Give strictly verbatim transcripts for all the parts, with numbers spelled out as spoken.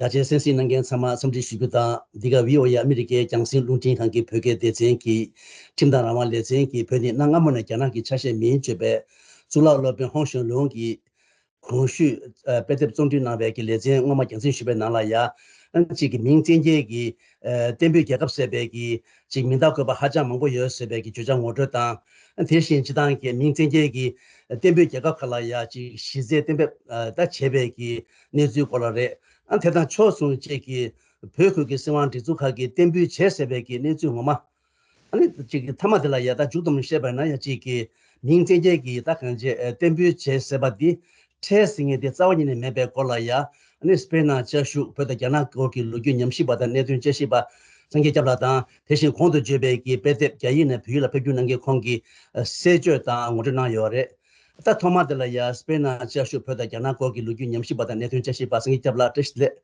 ད་ཆའི་གསན་གཟིགས་གནང་མཁན་ཚང་མ་འཚམས་འདྲི་ཞུ་རྒྱུ་དང་། འདི་ག་བྷི་ཨོ་ཨེ་ཨ་མི་རི་ཀའི་རྒྱང་སྲིང་རླུང་འཕྲིན་ཁང་གི་བོད་སྐད་སྡེ་ཚན་གྱི་ཁྲིམས་དང་རང་དབང་ལེ་ཚན་གྱིས་བོད་ནི་གནའ་སྔ་མོ་ནས་རྒྱ་ནག་གི་ཆ་ཤས་མིན་བརྗོད་པའི་གཙུག་ལག་སློབ་དཔོན་ཧོང་ཞུང་ལུང་གིས་གོང་ཞུས་ཨ་དཔེ་དེབ་རྩོམ་སྒྲིག་གནང་བའི་གི་ལེ་ཚན་སྔོན་མ་རྒྱང་སྲིང་ཞུས་པའི་ནང་ལ་ཡ། ཨ་གཅིག་གི་མིང་བཙན་སྐྱེལ་གྱི་ཨ་བརྟན་པོའི་རྒྱལ་ཁབ་ཟེར་བའི་གི་གཅིག་མིང་རྟགས་བཀོད་པ་ཧ་ཅང་མང་པོ་ཡོད་ཟེར་བའི་གི་བརྗོད་བྱ་ངོ་སྤྲོད་དང་། དེ་བཞིན་སྤྱི་བཏང་གི་མིང་བཙན་སྐྱེལ་གྱི་བརྟན་པོའི་རྒྱལ་ཁབ་ཁག་ལ་ཡ་གཅིག་གཞི་རྩའི་གཏན་འབེབས་ཨ་ད་བྱས་པའི་གི་གནས་ཚུལ་སྐོར་ལ་རེད། ཨ་དེ་དང་ཕྱོགས་མཚུངས་གཅིག་གི་བོད་ཁུལ་གྱི་སྲིད་དབང་སྒྲིག་འཛུགས་ཁག་གིས་བརྟན་པོའི་བྱས་ཟེར་བའི་གི་གནས་ཚུལ་ངོ་མ། ཨ་ནི་གཅིག་གི་མཐའ་མ་དེ་ལ་ཡ་ད་མཇུག་བསྡོམས་བཤད་པ་ན་ཡ་གཅིག་གི་མིང་བཙན་སྐྱེལ་གྱི་ད་གང་བྱས་ཨ་བརྟན་པོའི་བྱས་ཟེར་བ་འདི་ཁྲལ་ཟེར་མཁན་དེ་རྩ་བ་ཉིད་ནས་མེད་པའི་སྐོར་ལ་ཡ། ཨ་ནི་སྤེན་ནང་བཅའ་བཞུགས་བོད་དང་རྒྱ་ནག་སྐོར་གྱི་ལོ་རྒྱུས་ཉམས་ཞིབ་པ་དང་གནད་དོན་དཔྱད་ཞིབ་པ་སངས་རྒྱས་སྐྱབས་ལགས་དང་། དེ་བཞིན་གོང་དུ་བརྗོད་པའི་གི་དཔེ་དེབ་རྒྱ་ཡིག་ནས་བོད་ཡིག་ལ་ཕབ་བསྒྱུར་གནང་མཁན་ཁོང་གིས་ཨ་གསལ་བརྗོད་དང་ངོ་སྤྲོད་གནང་ཡོད་རེད། ད་ཐོག་མ་དེ་ལ་ཡ་སྤེན་ནང་བཅའ་བཞུགས་བོད་དང་རྒྱ་ནག་སྐོར་གྱི་ལོ་རྒྱུས་ཉམས་ཞིབ་པ་དང་གནད་དོན་དཔྱད་ཞིབ་པ་སངས་རྒྱས་སྐྱབས་ལགས་བཀྲ་ཤིས་བདེ་ལེགས།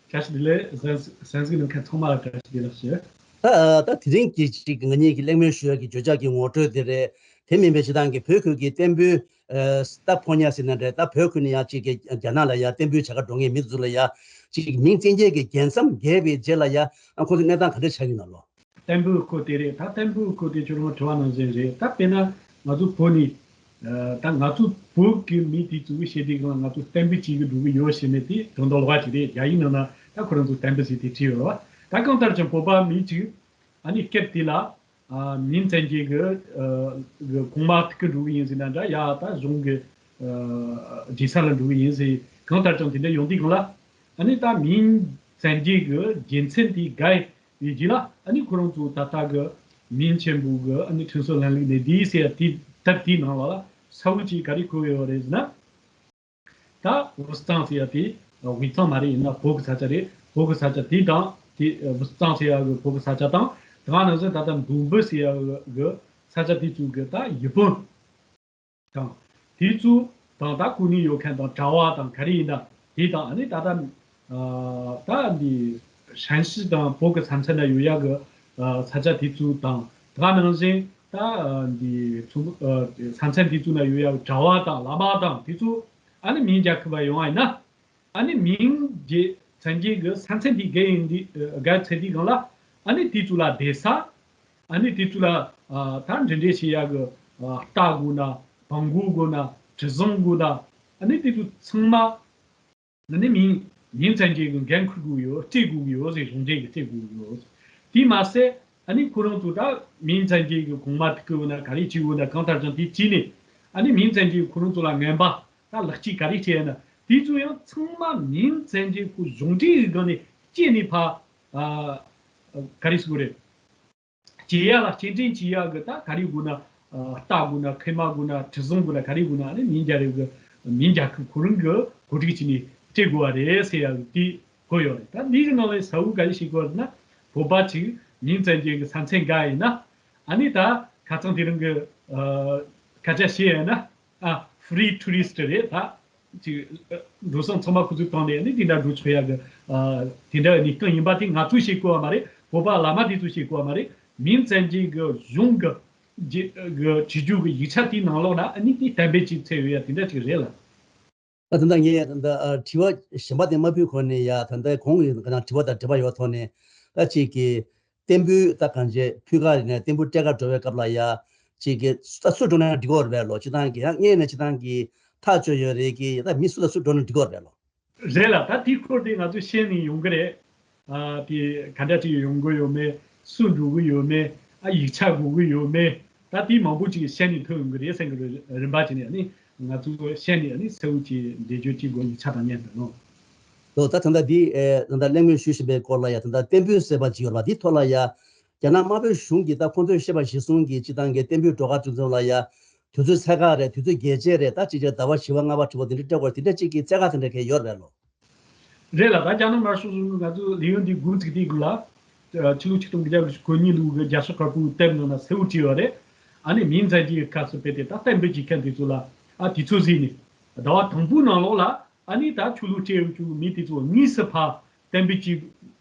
བཀྲ་ཤིས་བདེ་ལེགས། གསན་གཟིགས་གནང་མཁན་ཚང་མ་ལ་བཀྲ་ཤིས་བདེ་ལེགས་ཞུ། ད་ད་དེ་རིང་གི་ཅིག་ང་གཉིས་ཀྱི་གླེང་མོལ་ཞུ་ཡག་གི་བརྗོད་བྱ་གི་ངོ་སྤྲོད་དེ་རེད། དེ་མིན་པའི་སྤྱི་བཏང་གི་བོད་ཁུལ་གྱི་བརྟན་པོའི་ཨ་ད་ཕོ་ཉ་ཟེར་ན་འདྲ། ད་བོད་ཁུལ་ནས་ཡང་ཅིག་གི་རྒྱ་ནག་ལ་ཡང་བརྟན་པོའི་བྱ་དགའ་འགྲོ་མཁན་མི་ཚོ་ལ་ཡང་ཅིག་མིང་བཙན་སྐྱེལ་གྱི་རྒྱལ་མཚམས་བརྒལ་བའི་རྗེས་ལ་ཡང་ཨ་ཁོང་ཚོ་གནས་སྟངས་ག་འདྲ་ཆགས་ཀྱི་ཡོད་ན་ལོ། བརྟན་པོའི་སྐོར་དེ་རེད། ད་བརྟན་པོའི་སྐོར་དེ་ཁྱོད་རང་དྲི་བ་ནང་བཞིན་རེད། ད་དཔེར་ན་ང་ཚོ་བོད་ནས་ཨ་ད་ང་ཚོ་བོད་ཀྱི་མི་དེ་ཚོ་གི་བཤད་དུས་སྒང་ལ་ང་ཚོ་བརྟན་པོ་བྱེད་ཀྱི་འགྲོ་གི་ཡོད་ཟེར་ནས་དེ་དོན་དག་ལོགས་ཀ་ཅིག་རེད། རྒྱ་ཡིག་ནང་ན་ད་ཁོ་རང་ཚོ་བརྟན་པོ་ཟེར་དེ་བྲིས་ཡོད་རེད་བ། ད་གང་ལྟར་ཀྱང་བོད་པ་མི་གཅིག་ཨ་ནི་སྐབས་དེ་ལ་ཨ་མིང་བཙན་སྐྱེལ་གྱི་ཨ་གི་གོང་མ་ཐུག་གི་འགྲོ་གི་ཡིན་ཟེར་ན་འདྲ། ཡ་ད་གཞུང་གི་ཨ་སྒྲིག་ས་ལ་འགྲོ་གི་ཡིན་ཟེར། གང་ལྟར་ཀྱང་དེ་འདྲ་ཡོང་དུས་སྒང་ལ་ཨ་ནི་ད་མིང་བཙན་སྐྱེལ་གྱི་རྒྱལ་མཚམས་དེ་བརྒལ་ཡོད་རྗེས་ལ་ཨ་ནི་ཁོ་རང་ཚོ་ད་ལྟ་གི་མིང་ཆེན་པོ་གི་ཨ་ནི་ཁྲིམས་སྲོལ་ལམ་ལུགས་ནས་འདི་ཟེར་ཡ་དེ་དེབ་དེའི་ནང་ལ་ལ་གསལ་བོ་ཅིག་ག་རེ་བཀོད་ཡོད་རེད་ཟེར་ན། ད་དབུས་གཙང་ཟེར་ཡ་དེ་དབུས་གཙང་མ་རེད། ཡིན་ན་བོད་ཀྱི་ས་ཆ་རེད། བོད་ཀྱི་ས་ཆ་དེ་དང་དེ་དབུས་གཙང་ཟེར་ཡ་གི་བོད་ཀྱི་ས་ཆ་དང་། དེ་ག་ནང་བཞིན་ད་ལྟ་མདོ་དབུས་ཟེར་ཡ་གི་ས་ཆ་དེ་ཚོ་གི་ད་ཡུལ་དཔོན་དང་དེ་ཚོ་དང་ད་གོ་གནས་ཡོད་མཁན་དང་གྲྭ་བ་དང་ག་རེ་ཡིན་ན་དེ་དང་། ཨ་ནི་ད་ལྟ་ཨ་ད་འདི་ཧྲན་ཞི་དང་བོད་ཀྱི་ས་མཚམས་ན་ཡོད་ཡ་གི་ཨ་ས་ཆ་དེ་ཚོ་དང་། དེ་ག་ནང་བཞིན་ད་ཨ་འདི་ཚོ་ཨ་ས་མཚམས་དེ་ཚོ་ན་ཡོད་ཡ་གི་གྲྭ་བ་དང་བླ་མ་དང་དེ་ཚོ་ཨ་ནི་མིང་རྒྱ་ཁུ་བ་ཡོང་བ་ཡིན་ན། ཨ་ནི་མིང་རྒྱལ་བཙན་རྒྱལ་གྱི་ས་མཚམས་དེ་བརྒལ་ཡིན་དུས་ཨ་བརྒལ་ཚར་དུས་སྒང་ལ་ཨ་ནི་དེ་ཚོ་ལ་བསྡད་ས། ཨ་ནི་དེ་ཚོ་ལ་ཨ་ད་འབྲེལ་འདྲིས་བྱེད་ཡ་གི་ཨ་རྟ་དགོས་ན་བང་གོ་དགོས་ན་གྲུ་གཟིངས་དགོས་ན་ཨ་ནི་དེ་ཚོ་ཚང་མ་ཨ་ནི་མིང་མིང་བཙན་རྒྱལ་གྱི་འགན་འཁུར་དགོས་ཡོད། སྤྲད་དགོས་ཀྱི་ཡོད་ཟེར། གཞུང་འབྲེལ་གྱི་སྤྲད་དགོས་ཀྱི་ཡོད། དེ་མ་ཟད་ཨ་ནི་ཁོ་རང་ཚོ་ད་མིང་བཙན་རྒྱལ་གྱི་གོང་མ་ཐུག་གི་ཡོད་ན་ག་རེ་བྱེད་དགོས་ན་གང་ལྟར་ཀྱང་དེ་བྱས་ནས་ཨ་ནི་མིང་བཙན་རྒྱལ་ཁོ་རང་ཚོ་ལ་ངན་པ་ད་ལག་སྐྱེས་ག་རེ་བྱས་ན་དེ་ཚོ་ཡང་ཚང་མ་མིང་བཙན་རྒྱལ་ཁོ་གཞུང་འབྲེལ་གྱི་སྒང་ནས་བཅད་ནས་ཕར་ཨ་ག་རེ་ཟེར་དགོས་རེད། བྱེད་ཡ་ལ་སྐྱེལ་འདྲེན་བྱེད་ཡ་གི་ད་ག་རེ་དགོས་ན། ཨ་རྟ་དགོས་ན་ཁལ་མ་དགོས་ན་གྲུ་གཟིངས་དགོས་ན་ག་རེ་དགོས་ན་ཨ་ནི་མིང་རྒྱལ་རབས་གི་མིང་རྒྱལ་ཁབ་ཁོ་རང་གི་གོ་སྒྲིག་བྱས་ནས་སྤྲད་དགོས་པ་རེད་ཟེར་ཡ་གི་དེ་བཀོད་ཡོད་རེད། ད་འདི་གི་ནང་ལ་གསལ་བོ་ག་རེ་བཤད་དགོས་རེད་ན། བོད་པ་ཅིག་མིང་བཙན་རྒྱལ་གི་ས་མཚམས་འགག་ཡིན་ན་ཨ་ནི་ད་ཁ་སང་དེ་རིང་གི་ཨ་སྐད་ཆ་བཤད་ཡ་ན། ཨ་free tourist་རེད། ད་ཅིག་འགྲོ་སོང་ཚང་མ་ཁོ་ཚོས་བཏང་ནས་ནི་དེ་འདྲ་འགྲོ་ཆོག་ཡ་གི་ཨ་དེ་འདྲ་གནས་སྟངས་ཡིན་པ་དེ་ང་ཚོས་བཤད་དགོས་པ་མ་རེད། བོད་པ་བླ་མ་དེ་ཚོས་བཤད་དགོས་པ་མ་རེད། མིང་བཙན་རྒྱལ་གི་གཞུང་གི་གི་བྱེད་རྒྱུ་གི་ཡིག་ཆ་དེའི་ནང་ལོགས་ན་ཨ་ནི་དེ་གཏན་འབེབས་ཅིག་ཚར་ཡོད་ཡ་དེ་འདྲ་ཅིག་རེད་ལ། ད་ད་ལྟ་ངས་ད་ལྟ་ཨ་དྲི་བ་གཞན་པ་དེ་མ་ཕུལ་གོང་ནས་ཡ། ད་ལྟ་གོང་གི་ང་རང་དྲི་བ་དང་འབྲེལ་བ་ཡོད་ཐོག་ནས་ད་ཅིག་གི་བརྟན་པོའི་ད་གང་བྱས་ཕུལ་ཁ་ཡིན་ན་བརྟན་པོ་སྤྲད་ཁ་འགྲོ་བའི་སྐབས་ལ་ཡ། ཅིག་གི་ད་སུ་འགྲོ་ན་འགྲིག་གི་རེད་པས་ལོ། སྤྱི་བཏང་གི་ཡང་སྔས་ནས་སྤྱི་བཏང་གི་ཐག་གཅོད་ཡོད་རེད་གི། ད་མི་སུ་ལ་སུ་འགྲོ་ན་འགྲིག་གི་རེད་པས་ལོ། རེད་ལ། ད་དེའི་སྐོར་དེ་ང་ཚོས་བཤད་ནས་ཡོང་གི་རེད། ཨ་དེ་ག་འདྲ་ཅིག་ཡོང་གི་ཡོད་མེད། སུ་འགྲོ་གི་ཡོད་མེད། ཨ་ཡིག་ཆ་དགོས་གི་ཡོད་མེད། ད་དེ་མང་པོ་ཅིག་བཤད་ནས་ཐོན་ཡོང་གི་རེད་བསམ་གི་རེད། རིམ་པ་བྱས་ནས་ཨ་ནི་ང་ཚོས་བཤད་ནས་ཨ་ནི་གསལ་བོ་ཅིག་འགྲེལ་བརྗོད་ཅིག་དགོས། ཡིག་ཆ་དང་མཉམ་དུ་ནོ། ལོ། ད་ད་ལྟ་འདི་ཨེ་ད་ལྟ་གླེང་མོལ་ཞུས་བཞིན་པའི་སྐོར་ལ་ཡ། ད་ལྟ་བརྟན་པོའི་ཟེར་བ་ཅིག་ཡོད་རེད་པ། འདི་ཐོག་ལ་ཡ་རྒྱ་ནག་དམར་པོའི་གཞུང་གིས་ད་ཁོང་ཚོས་བཤད་པ་གཞིར་བཟུང་གིས་སྤྱི་བཏང་གི་བརྟན་པོའི་སྒྲོལ་དཀར་སྤྲིན་ཚོགས་ལ་ཡ་དུས་ཚོད་ཚད་བཀག་རེད། དུས་ཚོད་རྒྱས་བཅད་རེད། ད་ཅིག་ཅར་ཟླ་བ་བཞི་པ་ལྔ་པ་དྲུག་པ་དེ་འདྲ་སྤྲད་དགོས་རེད། དེ་འདྲ་ཅིག་གི་ཚད་བཀག་དེ་འདྲ་གས་ཡོད་རེད་པས་ལོ། རེད་ལ། ད་རྒྱ་ནག་དམར་ཤོག་གཞུང་གིས་ང་ཚོའི་ལས་ཡུན་འདི་འགོ་ཚུགས་དུས་སྒང་ལ་ཕྱི་ལོ་ཆིག་སྟོང་དགུ་བརྒྱ་དགུ་བཅུ་གོ་གཉིས་ལོའི་རྒྱལ་སྤྱིའི་དཀར་པོའི་དེབ་ནང་ན་གསལ་བོ་བྲིས་ཡོད་རེད། ཨ་ནི་མིང་བཙན་རྒྱལ་གྱི་སྐབས་སུ་བབས་ཏེ་ད་བརྟན་པོ་བྱེད་མཁན་དེ་ཚོ་ལ་ཨ་དུས་ཚོད་བཟོས་ནས་ཟླ་བ་དང་པོའི་ནང་ལོགས་ལ་ཨ་ནི་ད་ཆོས་ལུགས་སྤྲད་ཡོད་རྒྱུ་མི་དེ་ཚོ་དངོས་སུ་ཕར་བརྟན་པོ་བྱེད་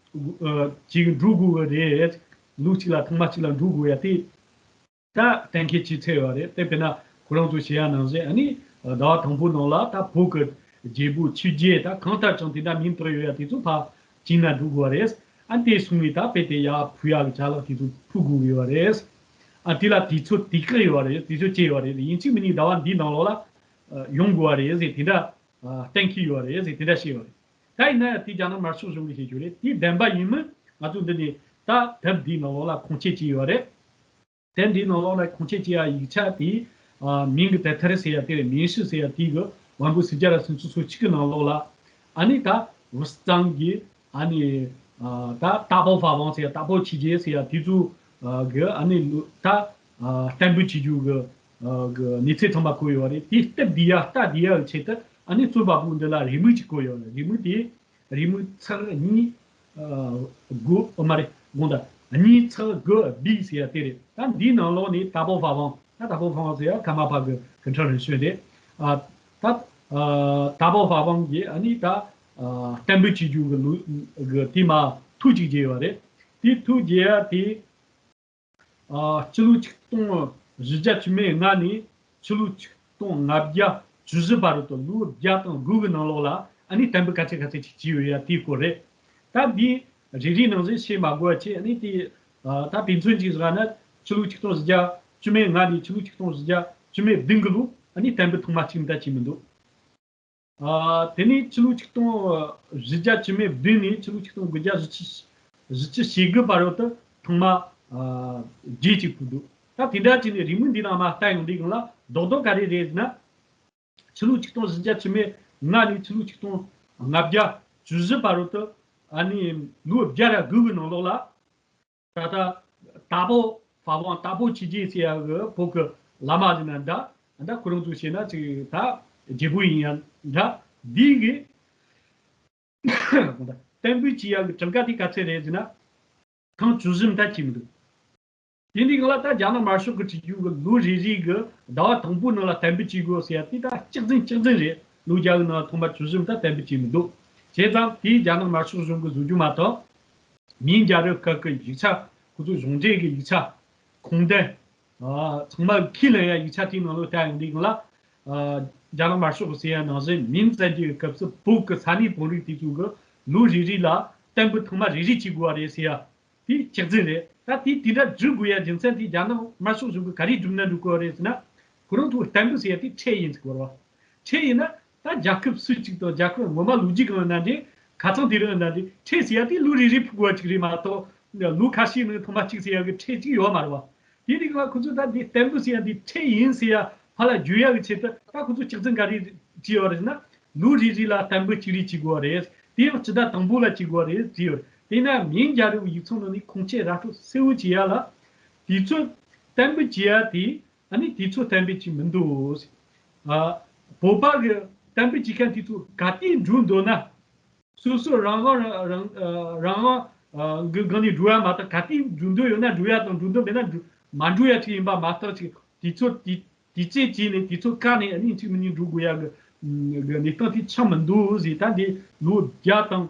ཨ་བྱེད་འགྲོ་དགོས་པ་རེད། ལོ་གཅིག་ལ་ཐེངས་མ་གཅིག་ལ་འགྲོ་དགོས་ཡ་དེ། ད་གཏན་འཁེལ་བྱས་ཚར་ཡོད་རེད། དེ་དཔེར་ན་ཁོ་རང་ཚོ་བཤད་ཡ་ནང་བཞིན་ཨ་ནི་ཟླ་བ་དང་པོའི་ནང་ལ་ད་བོད་ཀྱི་ རྒྱལ་པོ་ཆོས་རྒྱལ་དང་གང་ལྟར་ཀྱང་དེ་འདྲ་མིང་བཏགས་ཡོད་ཡ་དེ་ཚོ་ཕར་བྱིན་ན་འགྲོ་དགོས་པ་རེད། ཨ་དེ་སོང་ངས་ད་དཔེ་དེ་ཡར་ཕུལ་ཡག་གི་ཅ་ལག་དེ་ཚོ་ཕུལ་དགོས་ཀྱི་ཡོད་རེད། ཨ་དེ་ལ་དུས་ཚོད་དེ་ག་ཡོད་རེད། དུས་ཚོད་ཅི་ཡོད་རེད། ཡིན་གཅིག་མིན་གཉིས་ཟླ་བ་འདིའི་ནང་ལོགས་ལ་ཡོང་དགོས་པ་རེད་ཟེར་དེ་འདྲ་གཏན་འཁེལ་ཡོད་རེད་ཟེར་དེ་འདྲ་བཤད་ཡོད་རེད། ད་ཡིན་ན་ཡང་དེ་རྒྱ་ནག་དམར་ཤོག་གཞུང་གིས་བཤད་རྒྱུ་རེད། དེ་བདེན་པ་ཡིན་མིན་ང་ཚོ་འདི་ནས་ད་དེབ་འདིའི་ནང་ལོགས་ལ་ཁུངས་སྐྱེལ་བྱས་ཡོད་རེད། དེབ་འདིའི་ནང་ལོགས་ལ་ཁུངས་སྐྱེལ་བྱས་ཡ་ཡིག་ཆ་དེ། ཨ། མིང་གི་དེབ་ཐེར་ཟེར་ཡ་དེ་རེད། མིང་ཧྲི་ཟེར་ཡ་དེ་གི་ཝང་པུའུ་སུམ་བརྒྱ་ར་སུམ་ཅུ་སོ་གཅིག་གི་ནང་ལོགས་ལ། ཨ་ནི་ད་ཝུ་ཙང་གི་ཨ་ནི། ཨ། ད་ཏཱ་པའོ་ཧྥ་ཝང་ཟེར་ཡ་ཏཱ་པའོ་ཆོས་རྒྱལ་ཟེར་ཡ་དེ་ཚོ་གི་ཨ་ནི་ལུ་ད། ཨ། གཏན་འབེབས་བྱེད་རྒྱུ་གི་ཨ་གི་གནས་ཚུལ་ཚང་མ་བཀོད་ཡོད་རེད། དེ་སྟབས་བདེ་ཡ་ལྟ་བདེ་ཡ་གི་ཆེད་དུ་ཨ་ནི་རྩོམ་པ་པོ་འདི་ལ་རེའུ་མིག་ཅིག་བཀོད་ཡོད་རེད། རེའུ་མིག་དེ། རེའུ་མིག་ཚེག་གཉིས། ཨ། དགུ། ཨ། མ་རེད། དགོངས་དག་གཉིས་ཚེག་དགུ་བི་ཟེར་ཡ་དེ་རེད། ད་འདིའི་ནང་ལོགས་ནས་ཏཱ་པའོ་ཧྥ་ཝང་། ད་ཏཱ་པའོ་ཧྥ་ཝང་ཟེར་ཡ་ཀརྨ་པ་གི་ཀུན་ཁྲན་རིན་ཆེན་རེད། ཨ། ད། ཨ། ཏཱ་པའོ་ཧྥ་ཝང་གིས་ཨ་ནི་ད། ཨ། གཏན་འབེབས་བྱེད་རྒྱུ་གི་ལུགས་གི་དེ་མ་ཐུག་ཅིག་བརྗེ་ཡོད་རེད། དེ་ཐུག་བརྗེ་ཡ་དེ། ཨ། སྤྱི་ལོ་ཆིག་སྟོང་བཞི་བརྒྱ་བཅུ་མེད་ལྔ་ནས་ཕྱི་ལོ་ཆིག་སྟོང་ལྔ་བརྒྱ་བཅུ་བཞི་བར་དུ་ལོ་བརྒྱ་དང་དགུ་གི་ནང་ལོགས་ལ་ཨ་ནི་གཏན་འབེབས་ག་ཚད་ག་ཚད་ཅིག་བྱས་ཡོད་ཡ་དེའི་སྐོར་རེད། ད་འདི་རེ་རེ་ནང་བཞིན་བཤད་མ་དགོས་པ་བྱས། ཨ་ནི་དེ། ཨ། ད་དཔེ་མཚོན་ཅིག་བཞག་ན་ཕྱི་ལོ་ཆིག་སྟོང་བཞི་བརྒྱ་བཅུ་མེད་ལྔ་ནས་ཕྱི་ལོ་ཆིག་སྟོང་བཞི་བརྒྱ་བཅུ་མེད་བདུན་གི་ལོ་ཨ་ནི་གཏན་འབེབས་ཐོག་མ་གཅིག་མ་གཏོགས་བྱས་མི་འདུག་ཨ། དེ་ནས་ཕྱི་ལོ་ཆིག་སྟོང་བཞི་བརྒྱ་བཅུ་མེད་བདུན་ནས་ཕྱི་ལོ་ཆིག་སྟོང་དགུ་བརྒྱ་བཞི་བཅུ་བཞི་བཅུ་ཞེ་དགུ་བར་དུ་ཐོག་མ། ཨ། བརྒྱད་ཅིག་ཕུལ་འདུག་ད་དེ་འདྲ་བྱས་ནས་རེའུ་མིག་འདི་ནང་མ་ལྟ་ཡོང་དུས་སྒང་ལ་རྡོག་རྡོག་ག་རེ་རེད་ཟེར་ན། ཕྱི་ལོ་ཆིག་སྟོང་བཞི་བརྒྱ་བཅུ་མེད་ལྔ་ནས་ཕྱི་ལོ་ཆིག་སྟོང་ལྔ་བརྒྱ་བཅུ་བཞི་བར་དུ་ཨ་ནི་ལོ་བརྒྱ་ར་དགུ་གི་ནང་ལོགས་ལ། ད་ལྟ་ཏཱ་པའོ་ཧྥ་ཝང་ཏཱ་པའོ་ཆོས་རྒྱལ་ཟེར་ཡ་གི་བོད་ཀྱི་བླ་མ་ཟེར་ན་འདྲ། ད་ཁོ་རང་ཚོ་བཤད་ན་ཅིག་ད་རྒྱལ་པོ་ཡིན་ཡང་འདྲ། འདི་གི་གཏན་འབེབས་བྱེད་ཡ་གི་གྲངས་ཀ་དེ་ག་ཚད་རེད་ཟེར་ན། ཐེངས་བཅུ་བཞི་མ་གཏོགས་བྱས་མི་འདུག་དེ་འདི་ག་ལ་ད་རྒྱ་ནག་དམར་ཤོག་གི་བྲིས་རྒྱུ་གི་ལོ་རེ་རེ་གི་ཟླ་བ་དང་པོའི་ནང་ལ་གཏན་འབེབས་བྱེད་དགོས་ཟེར་ཡ་དེ་ད་གཅིག་རྫུན་གཅིག་རྫུན་རེད། ལོ་བརྒྱ་གི་ནང་ཐོག་མ་བཅུ་བཞི་མ་གཏོགས་གཏན་འབེབས་བྱས་མི་འདུག་བྱས་ཙང་དེ་རྒྱ་ནག་དམར་ཤོག་གཞུང་གི་བཟོ་རྒྱུ་མ་གཏོགས། མིང་རྒྱལ་རབས་སྐབས་ཀྱི་ཡིག་ཆ། ཁོ་ཚོ་གཞུང་འབྲེལ་གྱི་ཡིག་ཆ། ཁུངས་ལྡན། ཨ། ཚང་མ་ཁས་ལེན་ཡ་ཡིག་ཆ་དེའི་ནང་ལོགས་ལྟ་ཡོང་དུས་སྒང་ལ། ཨ། རྒྱ་ནག་དམར་ཤོག་གི་ཟེར་ཡ་ནང་བཞིན་མིང་བཙན་གྱི་སྐབས་སུ་བོད་ཀྱི་ས་གནས་བོད་རིགས་དེ་ཚོ་གི་ལོ་རེ་རེ་ལ་གཏན་འབེབས་ཐོག་མ་རེ་རེ་བྱེད་དགོས་པ་རེད་ཟེར་ཡ། དེ་གཅིག་རྫུན་རེད། ད་དེ་དེ་འདྲ་བསྒྲུབ་དགོས་ཡ་རྒྱུ་མཚན་དེ་རྒྱ་ནག་དམར་ཤོག་གཞུང་གིས་ག་རེ་བསྒྲུབ་ན་འགྲིག་གི་རེད་ཟེར་ན། ཁོ་རང་ཚོ་གཏན་འབེབས་ཟེར་ཡ་དེ་ཁྲལ་ཡིན་ཟེར་གི་རེད་བ། ཁྲལ་ཡིན་ན་ད་རྒྱལ་ཁབ་སུ་གཅིག་དང་རྒྱལ་ཁབ་ངོ་མ་ལོ་རྒྱུས་གང་ཡིན་ན་འདྲ། ཁ་ཚང་དེ་རིང་ཡིན་ན་འདྲ། ཁྲལ་ཟེར་ཡ་དེ་ལོ་རེ་རེ་ཕུལ་དགོས་པ་ཅིག་རེད་མ་གཏོགས། ལོ་ཁ་ཤས་ནང་ཐེངས་མ་གཅིག་ཟེར་ཡ་གི་ཁྲལ་གཅིག་ཡོད་མ་རེད་བ། དེ་རིང་ལ་ཁོ་ཚོས་ད་འདི་གཏན་འབེབས་ཟེར་ཡ་འདི་ཁྲལ་ཡིན་ཟེར་ཡ་ཕར་ལ་བརྗོད་ཡ་གི་ཆེད་དུ་ད་ཁོ་ཚོས་གཅིག་རྫུན་ག་རེ་བྱས་ཡོད་རེད་ཟེར་ན། ལོ་རེ་རེ་ལ་གཏན་འབེབས་གཅིག་རེ་བྱེད་དགོས་པ་རེད། དེ་ཡང་སྤྱི་ཟླ་དང་པོ་ལ་བྱེད་དགོས་པ་རེད་བྲིས་ཡོད་རེད། དེས་ན་མིང་རྒྱལ་རབས་ཡིག་ཚང་ནང་ནས་ཁུངས་སྐྱེལ་ར་སྤྲོད་གསལ་བོ་བྱེད་ཡ་ལ། དུས་ཚོད་གཏན་འབེབས་བྱེད་ཡ་དེ་ཨ་ནི་དུས་ཚོད་གཏན་འབེབས་བྱས་མི་འདུག་ཨ། བོད་པ་གི་གཏན་འབེབས་བྱེད་མཁན་དེ་ཚོ་ག་དུས་འགྲོ་འདོད་ན། སོ་སོ་རང་དབང་རང་རང་དབང་གི་སྒང་ནས་འགྲོ་ཡ་མ་གཏོགས། ག་དུས་འགྲོ་འདོད་ཡོད་ན་འགྲོ་ཡ་དང་། འགྲོ་འདོད་མེད་ན་འགྲོ་མ་འགྲོ་ཡ་ཅིག་ཡིན་པ་མ་གཏོགས། ཅིག་དུས་ཚོད་དུས་དུས་ཚོད་བྱས་ནས་དུས་ཚོད་བཀག་ནས་ཨ་ནི་གཅིག་མིན་གཉིས་འགྲོ་དགོས་ཡ་གི་གི་གནས་སྟངས་དེ་ཆགས་མི་འདུག་ཟེར། ད་འདི་ལོ་བརྒྱ་དང་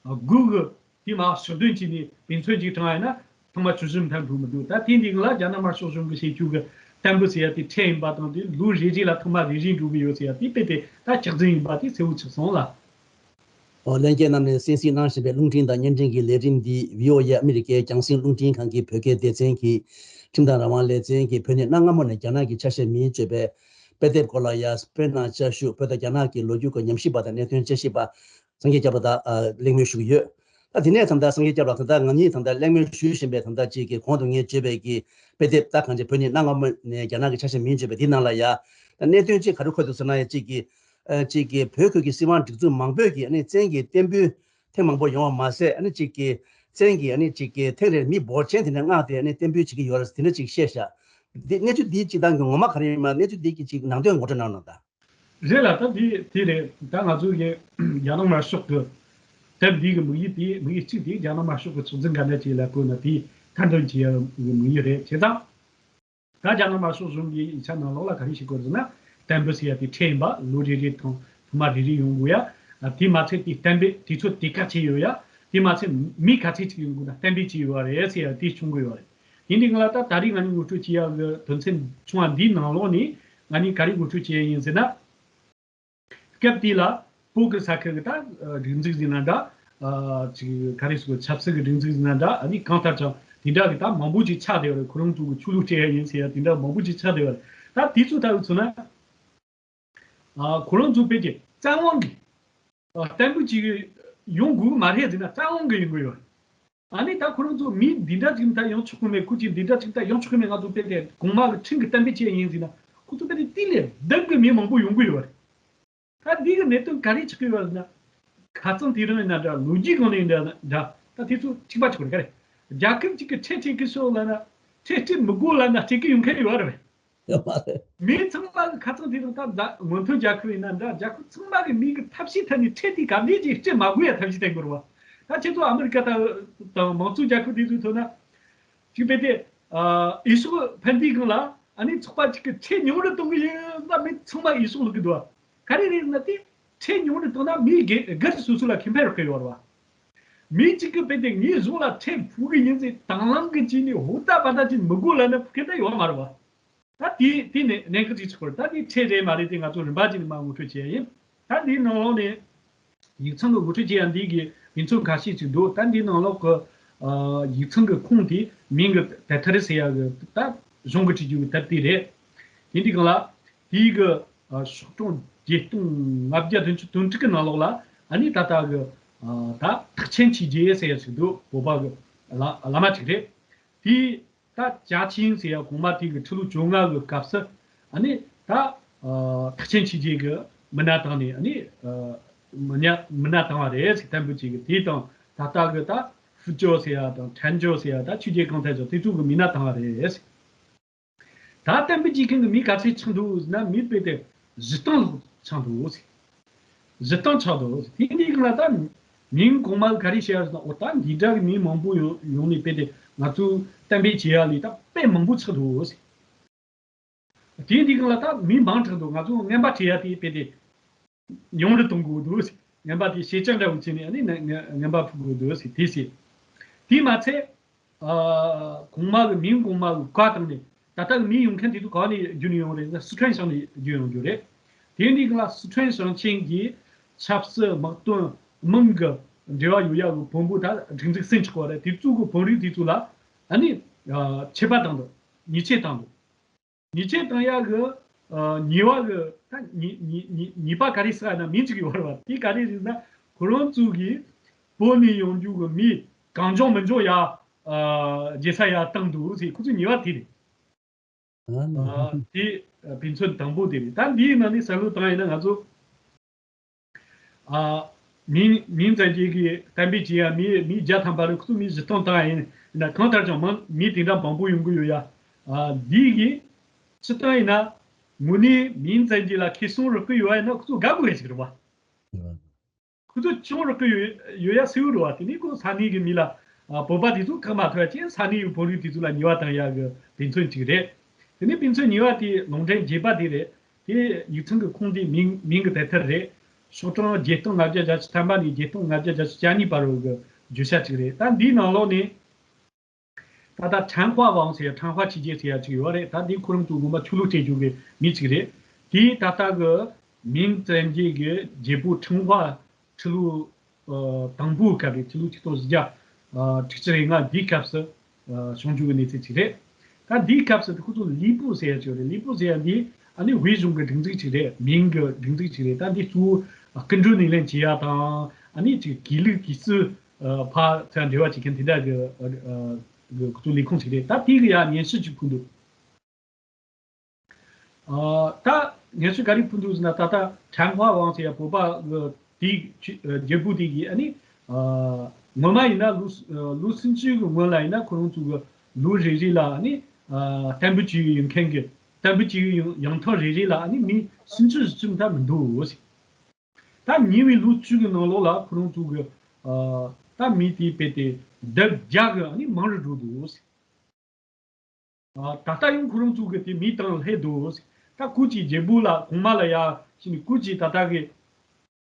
དགུ་གི་དེ་མ་ཞུ་དོན་བྱས་ནས་དཔེ་མཚོན་ཅིག་དྲངས་ཡ་ན། ཐེངས་མ་བཅུ་བཞི་མཐར་འགྲོ་མི་འདུག་ད་དེ་འདི་ག་ལ་རྒྱ་ནག་དམར་ཤོག་གཞུང་གིས་བྱེད་རྒྱུ་གི་གཏན་འབེབས་ཟེར་ཡ་དེ་ཁྲལ་ཡིན་པ་དང་། དེ་ལོ་རེ་རེ་ལ་ཐེངས་མ་རེ་རེ་འགྲོ་གི་ཡོད་ཟེར་ཡ་དེ་དཔེ་དེ་ད་གཅིག་རྫུན་ཡིན་པ་དེ་གསལ་བོ་ཆགས་སོང་ལ། འོ། ལྷན་རྒྱས་རྣམས་ནས་གསན་གཟིགས་གནང་བཞིན་པའི་རླུང་འཕྲིན་དང་བརྙན་འཕྲིན་གྱི་ལས་རིམ་འདི་བྷི་ཨོ་ཨེ་ཨ་མི་རི་ཀའི་རྒྱང་སྲིང་རླུང་འཕྲིན་ཁང་གི་བོད་སྐད་སྡེ་ཚན་གྱི་ཁྲིམས་དང་རང་དབང་ལས་འཛིན་གྱིས་བོད་ནས་གནའ་སྔ་མོ་ནས་རྒྱ་ནག་གི་ཆ་ཤས་མིང་བརྗོད་པའི་དཔེ་དེབ་སྐོར་ལ་ཡ་སྤོས་གནང་བཅའ་བཞུགས། བོད་དང་རྒྱ་ནག་གི་ལོ་རྒྱུས་སྐོར་ཉམས་ཞིབ་པ་དང་གནད་དོན་དཔྱད་ཞིབ་པ་སངས་རྒྱས་སྐྱབས་ལགས་དང་། ཨ། གླེང་མོལ་ཞུ་གི་ཡོད། ད་དེ་ནས་ད་ལྟ་སངས་རྒྱས་སྐྱབས་ལགས་ད་ལྟ་ང་གཉིས་ད་ལྟ་གླེང་མོལ་ཞུས་བཞིན་པའི་ད་ལྟ་ཅིག་གི་གོང་དུ་ངས་བརྗོད་པའི་གི་དཔེ་དེབ། ད་གང་ཅི་བོད་ནས་གནའ་སྔ་མོ་ནས་རྒྱ་ནག་གི་ཆ་ཤས་མིང་བརྗོད་པའི་དེའི་ནང་ལ་ཡ། ད་གནད་དོན་ཅིག་ག་རེ་འཁོད་འདུག་ཟེར་ན་ཡ། ཅིག་གི་ཨ། ཅིག་གི་བོད་ཁུལ་གྱི་སྲིད་དབང་སྒྲིག་འཛུགས་མང་པོས་ཀྱི་ཨ་ནི་བཙན་གྱིས་བརྟན་པོའི་ཐེངས་མང་པོ་ཡོང་བ་མ་ཟད། ཨ་ནི་ཅིག་གི་བཙན་གྱིས་ཨ་ནི་ཅིག་གི་ཐེངས་རེར་མི་འབོར་ཆེན་དེ་འདྲ་མངགས་ཏེ་ཨ་ནི་བརྟན་པོའི་བྱེད་ཀྱི་ཡོད་རེད་ཟེར་དེ་འདྲ་ཅིག་བཤད་ཤག་འདི་གནས་ཚུལ་འདིའི་སྤྱིར་བཏང་གི་ངོ་མ་ག་རེ་ཡིན་མ། གནས་ཚུལ་འདི་གི་ཅིག་ནང་དོན་ངོ་སྤྲོད་གནང་རོགས་གནང་དང་། རེད་ལ། ད་འདི་དེ་རེད། ད་ང་ཚོ་གི་རྒྱ་ནག་དམར་ཤོག་གི་དེབ་འདི་གི་དམིགས་ཡུལ་དེ། དམིགས་ཡུལ་གཅིག་དེ་རྒྱ་ནག་དམར་ཤོག་གི་ཚོགས་འཛིན་ག་འདྲ་ཅིག་ལ་བསྐོས་ན་དེ་ཁ་འདོན་བྱེད་ཡ་གི་དམིགས་ཡུལ་རེད། བྱས་ཙང་ད་རྒྱ་ནག་དམར་ཤོག་གཞུང་གི་ཡིག་ཆ་ནང་ལོགས་ལ་ག་རེ་ཞིག་བཀོད་ཟེར་ན། གཏན་འབེབས་ཟེར་ཡ་དེ་ཁྲལ་ཡིན་པ། ལོ་རེ་རེ་དང་ཐོག་མ་རེ་རེ་ཡོང་དགོས་ཡ། དེ་མ་ཚད་དེ་གཏན་འབེབས་དུས་ཚོད་དེ་ག་ཚད་ཡོད་ཡ། དེ་མ་ཚད་མི་ག་ཚད་ཅིག་ཡོང་དགོས་ན་གཏན་འབེབས་བྱས་ཡོད་རེད་ཟེར་ཡ་དེ་བྱུང་དགོས་ཡོད་རེད། དེ་འདི་ང་ལ་ད་ད་རེས་ང་གཉིས་ངོ་སྤྲོད་བྱེད་ཡ་གི་དོན་ཚན་ཆུང་བ་འདིའི་ནང་ལོགས་ནས་ང་གཉིས་ག་རེ་ངོ་སྤྲོད་བྱེད་ཡ་ཡིན་ཟེར་ན། སྐབས་དེ་ལ་བོད་ཀྱི་ས་ཁུལ་གྱི་ད་སྒྲིག་འཛུགས་ཟེར་ན་འདྲ། ཅིག་ག་རེ་ཟེར་དགོས། ཆབ་སྲིད་ཀྱི་སྒྲིག་འཛུགས་ཟེར་ན་འདྲ། ཨ་ནི་གང་ལྟར་ཀྱང་དེ་འདྲ་གི་ད་མང་པོ་ཅིག་ཆགས་བསྡད་ཡོད་རེད། ཁོ་རང་ཚོ་གི་ཆོས་ལུགས་སྤྲད་ཡ་ཡིན་ཟེར་ཡ་དེ་འདྲ་མང་པོ་ཅིག་ཆགས་བསྡད་ཡོད་རེད། ད་དེ་ཚོ་ལྟ་བུ་མཚོན་ན། ཨ། ཁོ་རང་ཚོ་དཔེ་དེ་བཙན་དབང་གིས། ཨ། བརྟན་པོ་ཅིག་ཡོང་དགོས་མ་རེད་ཟེར་ན་བཙན་དབང་གིས་ཡོང་གི་ཡོད་རེད། ཨ་ནི་ད་ཁོ་རང་ཚོ་མི་འདི་འདྲ་ཅིག་ད་ཡོང་ཆོག་གི་མེད། ཁོ་ཅིག་འདི་འདྲ་ཅིག་ད་ཡོང་ཆོག་གི་མེད། ང་ཚོ་དཔེ་དེ་གོང་མ་གི་ཁྲིམས་ཀྱི་གཏན་འབེབས་བྱས་ཡིན་ཟེར་ན་ཁོ་ཚོ་དཔེ་དེ་དེ་ལས་ལྡབ་གི་མི་མང་པོ་ཡོང་གི་ཡོད་རེད། ད་འདི་གི་གནད་དོན་ག་རེ་ཆགས་ཀྱི་ཡོད་རེད་ན། ཁ་རྩང་དེ་རིང་ཡིན་ན་འདྲ། ལོ་རྒྱུས་སྒང་ནས་ཡིན་ན་འདྲ། ད་དེ་ཚོ་གཅིག་པ་ཆགས་རེད། ག་རེ། རྒྱལ་ཁབ་ཅིག་གི་ཁྲལ་སྤྲད་ཀྱི་ཤོག་ལབ་ན། ཁྲལ་སྤྲད་མི་དགོས་ལབ་ན་སྤྲད་ཀྱི་ཡོང་མཁན་ཡོད་རེད། ཡོད་མ་རེད། མི་ཚང་མ་གི་ཁ་རྩང་དེ་རིང་ད་ད་སྔོན་ཐོན་རྒྱལ་ཁབ་ཡིན་ན་འདྲ། རྒྱལ་ཁབ་ཚང་མ་གི་མི་གི་ཐབས་ཤེས་ཐད་ནས་ཁྲལ་དེ་ག་འདྲས་ཅིག་སྤྲད་མ་དགོས་ཡ་ཐབས་ཤེས་བསྟེན་དགོས་རེད་བ། ད་ཁྱེད་ཚོ་ཨ་མི་རི་ཀ་དང་དང་མང་གཙོ་རྒྱལ་ཁབ་དེ་ཚོའི་ཐོག་ན། ཅིག་དཔེ་དེ། ཨ། འོས་ཤོག་འཕེན་དུས་སྒང་ལ་ཨ་ནི་ཚོགས་པ་གཅིག་གི་ཁྲལ་ཉུང་རུ་གཏོང་གི་ཡིན་ན་མི་ཚང་མ་འོས་ཤོག་བླུག་གི་འདུག་བ། ག་རེ་རེད་ཟེར་ན་དེ། ཁྲལ་ཉུང་རུ་བཏང་ན་མི་སྒེར་སྒེར་སོ་སོ་ལ་ཁེ་ཕན་རག་གི་ཡོད་རེད་བ། མི་གཅིག་གིས་དཔེ་དེ་ངའི་གཞུང་ལ་ཁྲལ་ཕོག་གི་ཡིན་ཟེར་དང་བླངས་ཀྱིས་བྱས་ནས་ཧོ་ད་པ་ད་ཅིག་མི་དགོས་ལབ་ན་ཕོག་མཁན་ད་ཡོད་མ་རེད་བ། ད་དེ་དེ་ནས་གནད་འགག་ཅིག་ཆགས་པ་རེད། ད་དེ་ཁྲལ་རེད་མ་རེད་དེ་ང་ཚོ་རིམ་པ་ཅིག་ནས་མར་ངོ་སྤྲོད་བྱེད་ཡ་ཡིན། ད་འདིའི་ནང་ལོགས་ནས་ཡིག་ཚང་གི་ངོ་སྤྲོད་བྱེད་ཡ་འདི་གི་དཔེ་མཚོན་ཁ་ཤས་ཅིག་འདུག་ད་འདིའི་ནང་ལོགས་ཀྱི་ཨ་ཡིག་ཚང་གི་ཁུངས་དེ་མིང་གི་དེབ་ཐེར་ཟེར་ཡ་གི་ད་གཞུང་གི་བྲིས་རྒྱུ་གི་དེབ་དེ་རེད། དེ་འདི་སྒང་ལ་དེའི་གི་ཨ་ཤོག་གྲངས་བརྒྱད་སྟོང་ལྔ་བརྒྱ་བདུན་ཅུ་དོན་དྲུག་གི་ནང་ལོགས་ལ་ཨ་ནི་ད་ལྟ་གི་ཨ་ད་ཐེག་ཆེན་ཆོས་རྗེ་ཟེར་ཡ་ཞིག་འདུག་བོད་པ་གི་བླ་བླ་མ་ཅིག་རེད། དེའི་ད་ཅཱ་ཆིང་ཟེར་ཡ་གོང་མ་དེ་གི་ཁྲི་ལོ་བཅོ་ལྔ་གི་སྐབས་སུ་ཨ་ནི་ད་ཨ་ཐེག་ཆེན་ཆོས་རྗེ་གི་མི་སྣ་བཏང་ནས་ཨ་ནི་ཨ་མི་སྣ་མི་སྣ་བཏང་བ་རེད་ཟེར། བསྟན་པོ་ཆེ་གི་དེ་དང་ད་ལྟ་གི་ད་ཧྥུ་ཅོ་ཟེར་ཡ་དང་ཁྲན་ཅོ་ཟེར་ཡ་ད་ཆོས་རྗེ་གང་ཐད་ཅོ་དེ་ཚོ་གི་མི་སྣ་བཏང་བ་རེད་ཟེར། ད་བསྟན་པའི་རྗེས་མཁན་གྱི་མི་ག་ཚད་ཆགས་འདུག་ཟེར་ན་མི་དཔེ་དེ་བཞི་སྟོང་ལྷག་ཆགས་འདུག་ཟེར། བཞི་སྟོང་ཆགས་འདུག་ཟེར། དེ་འདི་གང་ལ་ད་མིང་གོང་མ་ག་རེ་བཤད་ཡ་ཟེར་ན། འོ་ད་འདི་འདྲ་གི་མི་མང་པོ་ཡོང་ཡོང་ནས་དཔེ་དེ་ང་ཚོའི་བསྟན་པའི་བྱེད་ཡ་ལས་ད་དཔེ་མང་པོ་ཆགས་འདུག་ཟེར། དེ་འདི་གང་ལ་ད་མི་མང་དྲགས་འདུག་ང་ཚོ་རྔན་པ་སྤྲད་ཡ་དེ་དཔེ་དེ་ཉུང་རུ་གཏོང་དགོས་འདུག་ཟེར། རྔན་པ་དེ་ཞེ་ཅང་འདྲ་བོ་བྱས་ནས་ཨ་ནི་ན་ང་རྔན་པ་ཕུལ་དགོས་འདུག་ཟེར་དེ་བཤད། དེ་མ་ཚད། ཨ་གོང་མ་གི་མིང་གོང་མ་གི་བཀའ་བཏང་ནས་ད་ལྟ་གི་མི་ཡོང་མཁན་དེ་ཚོ་གང་ནས་བརྒྱུད་ནས་ཡོང་རེད་ཟེར་ན་སི་ཁྲོན་ཞང་ནས་བརྒྱུད་ཡོང་རྒྱུ་རེད། དེ་འདི་ག་ལ་སི་ཁྲོན་ཞིང་ཆེན་གྱི་ཆབ་སྲིད་དམག་དོན་དམངས་ཀྱི་འབྲེལ་བ་ཡོད་ཡ་གི་བོན་པོ་ད་སྒྲིག་འཛུགས་སུ་ཆགས་པ་རེད། དེ་ཚོ་གི་བོན་རིགས་དེ་ཚོ་ལ་ཨ་ནི་ཨ་ཆད་པ་བཏང་འདུག་ཉེས་ཆད་བཏང་འདུག་ཉེས་ཆད་བཏང་ཡག་གི་ཨ་ཉེས་པ་གི་ད་ཉེས་ཉེས་ཉེས་ཉེས་པ་ག་རེ་ཟེར་ན་མིང་གཅིག་ཡོད་རེད་བ། དེ་ག་རེ་རེད་ན་ཁོ་རང་ཚོ་གིས་བོད་ནས་ཡོང་རྒྱུ་གི་མི་གང་བྱུང་མི་འབྱུང་ཡ་ཨ་རྒྱལ་ས་ཡ་བཏང་འདུག་ཟེར། ཁོ་ཚོའི་ཉེས་པ་དེ་རེད། ཨ་ནི་ཨ་དེ་ཨ་དཔེ་མཚོན་དང་པོ་དེ་རེད། ད་འདིའི་ནང་ནས་བསམ་བློ་བཏང་ཡིན་ན་ང་ཚོ་ཨ་མིང་མིང་ཙམ་ཅིག་གིས་གཏན་འབེབས་བྱས་ཡ་མི་མི་བརྒྱ་ཐམ་པ་རེད། ཁོ་ཚོ་མི་བཞི་སྟོང་བཏང་ཡ་ཡིན་ན་གང་ལྟར་ཀྱང་མང་མི་དེ་འདྲ་མང་པོ་ཡོང་གི་ཡོད་ཡ། ཨ་འདི་གིས་སྤྱིར་བཏང་ཡིན་ན་དངོས་གནས་མིང་ཙམ་ཅིག་ལ་ཁེ་བཟང་རག་གི་ཡོད་ཡ་ཡིན་ན་ཁོ་ཚོ་དགའ་དགོས་ཡ་ཞིག་རེད་བ། ཁོ་ཚོ་ཅུང་རག་གི་ཡོད་ཡོད་ཡ་སེའུ་རེད་བ། དེ་ནས་ཁོ་ས་གནས་ཀྱི་མི་ལ་ཨ་བོད་པ་དེ་ཚོ་ཁག་མ་ཐོག་ཡ་ཅན་ས་གནས་ཀྱི་བོད་རིགས་དེ་ཚོ་ལ་ཉེས་པ་བཏང་ཡ་གི་དཔེ་མཚོན་གཅིག་རེད། དེ་ནས་དཔེ་མཚོན་གཉིས་པ་དེ་ལུང་འདྲེན་བརྒྱད་པ་དེ་རེད། དེ་ཡིག་ཚང་གི་ཁུངས་དེ་མིང་མིང་གི་དེབ་ཐེར་རེད། ཤོག་གྲངས་བརྒྱད་སྟོང་ལྔ་བརྒྱ་གྱ་བཞི་ཐམ་པ་ནས་བརྒྱད་སྟོང་ལྔ་བརྒྱ་གྱ་བཞི་བཅུ་གཉིས་བར་དུ་གི་བརྗོད་བྱ་གཅིག་རེད། ད་འདིའི་ནང་ལོགས་ནས་ད་ལྟ་ཁྲན་ཧྭ་ཝང་ཟེར་ཡ་ཁྲན་ཧྭ་ཆོས་རྗེ་ཟེར་ཡ་གཅིག་ཡོད་རེད། ད་འདི་ཁོ་རང་ཚོ་དགོན་པ་ཆོས་ལུགས་སྤྲད་རྒྱུ་གི་མི་གཅིག་རེད། དེས་ད་ལྟ་གི་མིང་བཙན་རྒྱལ་གྱི་རྒྱལ་པོ་ཁྲང་ཧྭ་ཁྲི་ལོ་ཨ་དང་པོའི་སྐབས་རེད། ཁྲི་ལོ་ཆིག་སྟོང་བཞི་བརྒྱ་ཨ་དྲུག་ཅུ་རེ་ལྔ་འདིའི་སྐབས་སུ་ཨ་བྱུང་རྒྱུ་གི་གནས་ཚུལ་ཅིག་རེད། ད་འདིའི་སྐབས་སུ་ཁོ་ཚོ་ལི་པུ་ཟེར་ཡ་ཅིག་ཡོད་རེད། ལི་པུ་ཟེར་ཡ་འདི་ཨ་ནི་ཝེ་གཞུང་གི་སྒྲིག་འཛུགས་ཅིག་རེད། མིང་གི་སྒྲིག་འཛུགས་ཅིག་རེད། ད་འདི་གཙོ་བོ་སྐུ་མགྲོན་གནས་ལེན་བྱེད་ཡ་དང་ཨ་ནི་ཅིག་དགེ་ལུགས་དགེ་ཚུལ་ཨ་ཕར་ཚུར་འབྲེལ་བ་བྱེད་མཁན་དེ་འདྲ་གི་ཨ་ཨ་གི་ཁོ་ཚོ་ལས་ཁུངས་ཅིག་རེད། ད་དེ་གི་ཡ་སྙན་ཞུ་ཅིག་ཕུལ་འདུག་ཨ་ད་ངས་ཚོས་ག་རེ་ཕུལ་འདུག་ཟེར་ན། ད་ལྟ་ཁྲན་ཧྭ་ཝང་ཟེར་ཡ་བོད་པ་གི་དེའི་ཆུ་ཨ་རྒྱལ་པོ་དེ་གིས་ཨ་ནི་ཨ་སྔོན་མ་ཡིན་ན་ལོ་ཨ་ལོ་སུམ་ཅུ་གི་སྔོན་ལ་ཡིན་ན་ཁོ་རང་ཚོ་གི་ལོ་རེ་རེ་ལ་ཨ་ནི་ཨ་བསྟན་པའི་ཆོས་ཡོད་མཁན་གྱི་བསྟན་པའི་ཆོས་ཡོད་ཡང་ཐང་རེ་རེ་ལ་ཨ་ནི་མི་སུམ་ཅུ་བཞི་བཅུ་མཐའ་མི་འདུག་ཟེར། ད་ཉེ་བའི་ལོ་བཅུ་གི་ནང་ལོགས་ལ་ཁོ་རང་ཚོ་གི་ཨ་ད་མི་དེ་དཔེ་དེ་ལྡབ་བརྒྱ་གི་ཨ་ནི་མང་རུ་འགྲོ་འདུག་ཟེར། ཨ་ད་ལྟ་ཡང་ཁོ་རང་ཚོ་གི་དེ་མི་དང་ལྷན་དུ། ད་ཁོ་ཅིག་རྒྱལ་པོ་ལ་གོང་མ་ལ་ཡ་ཕྱིན་ནས་ཁོ་ཅིག་ད་ལྟ་གི་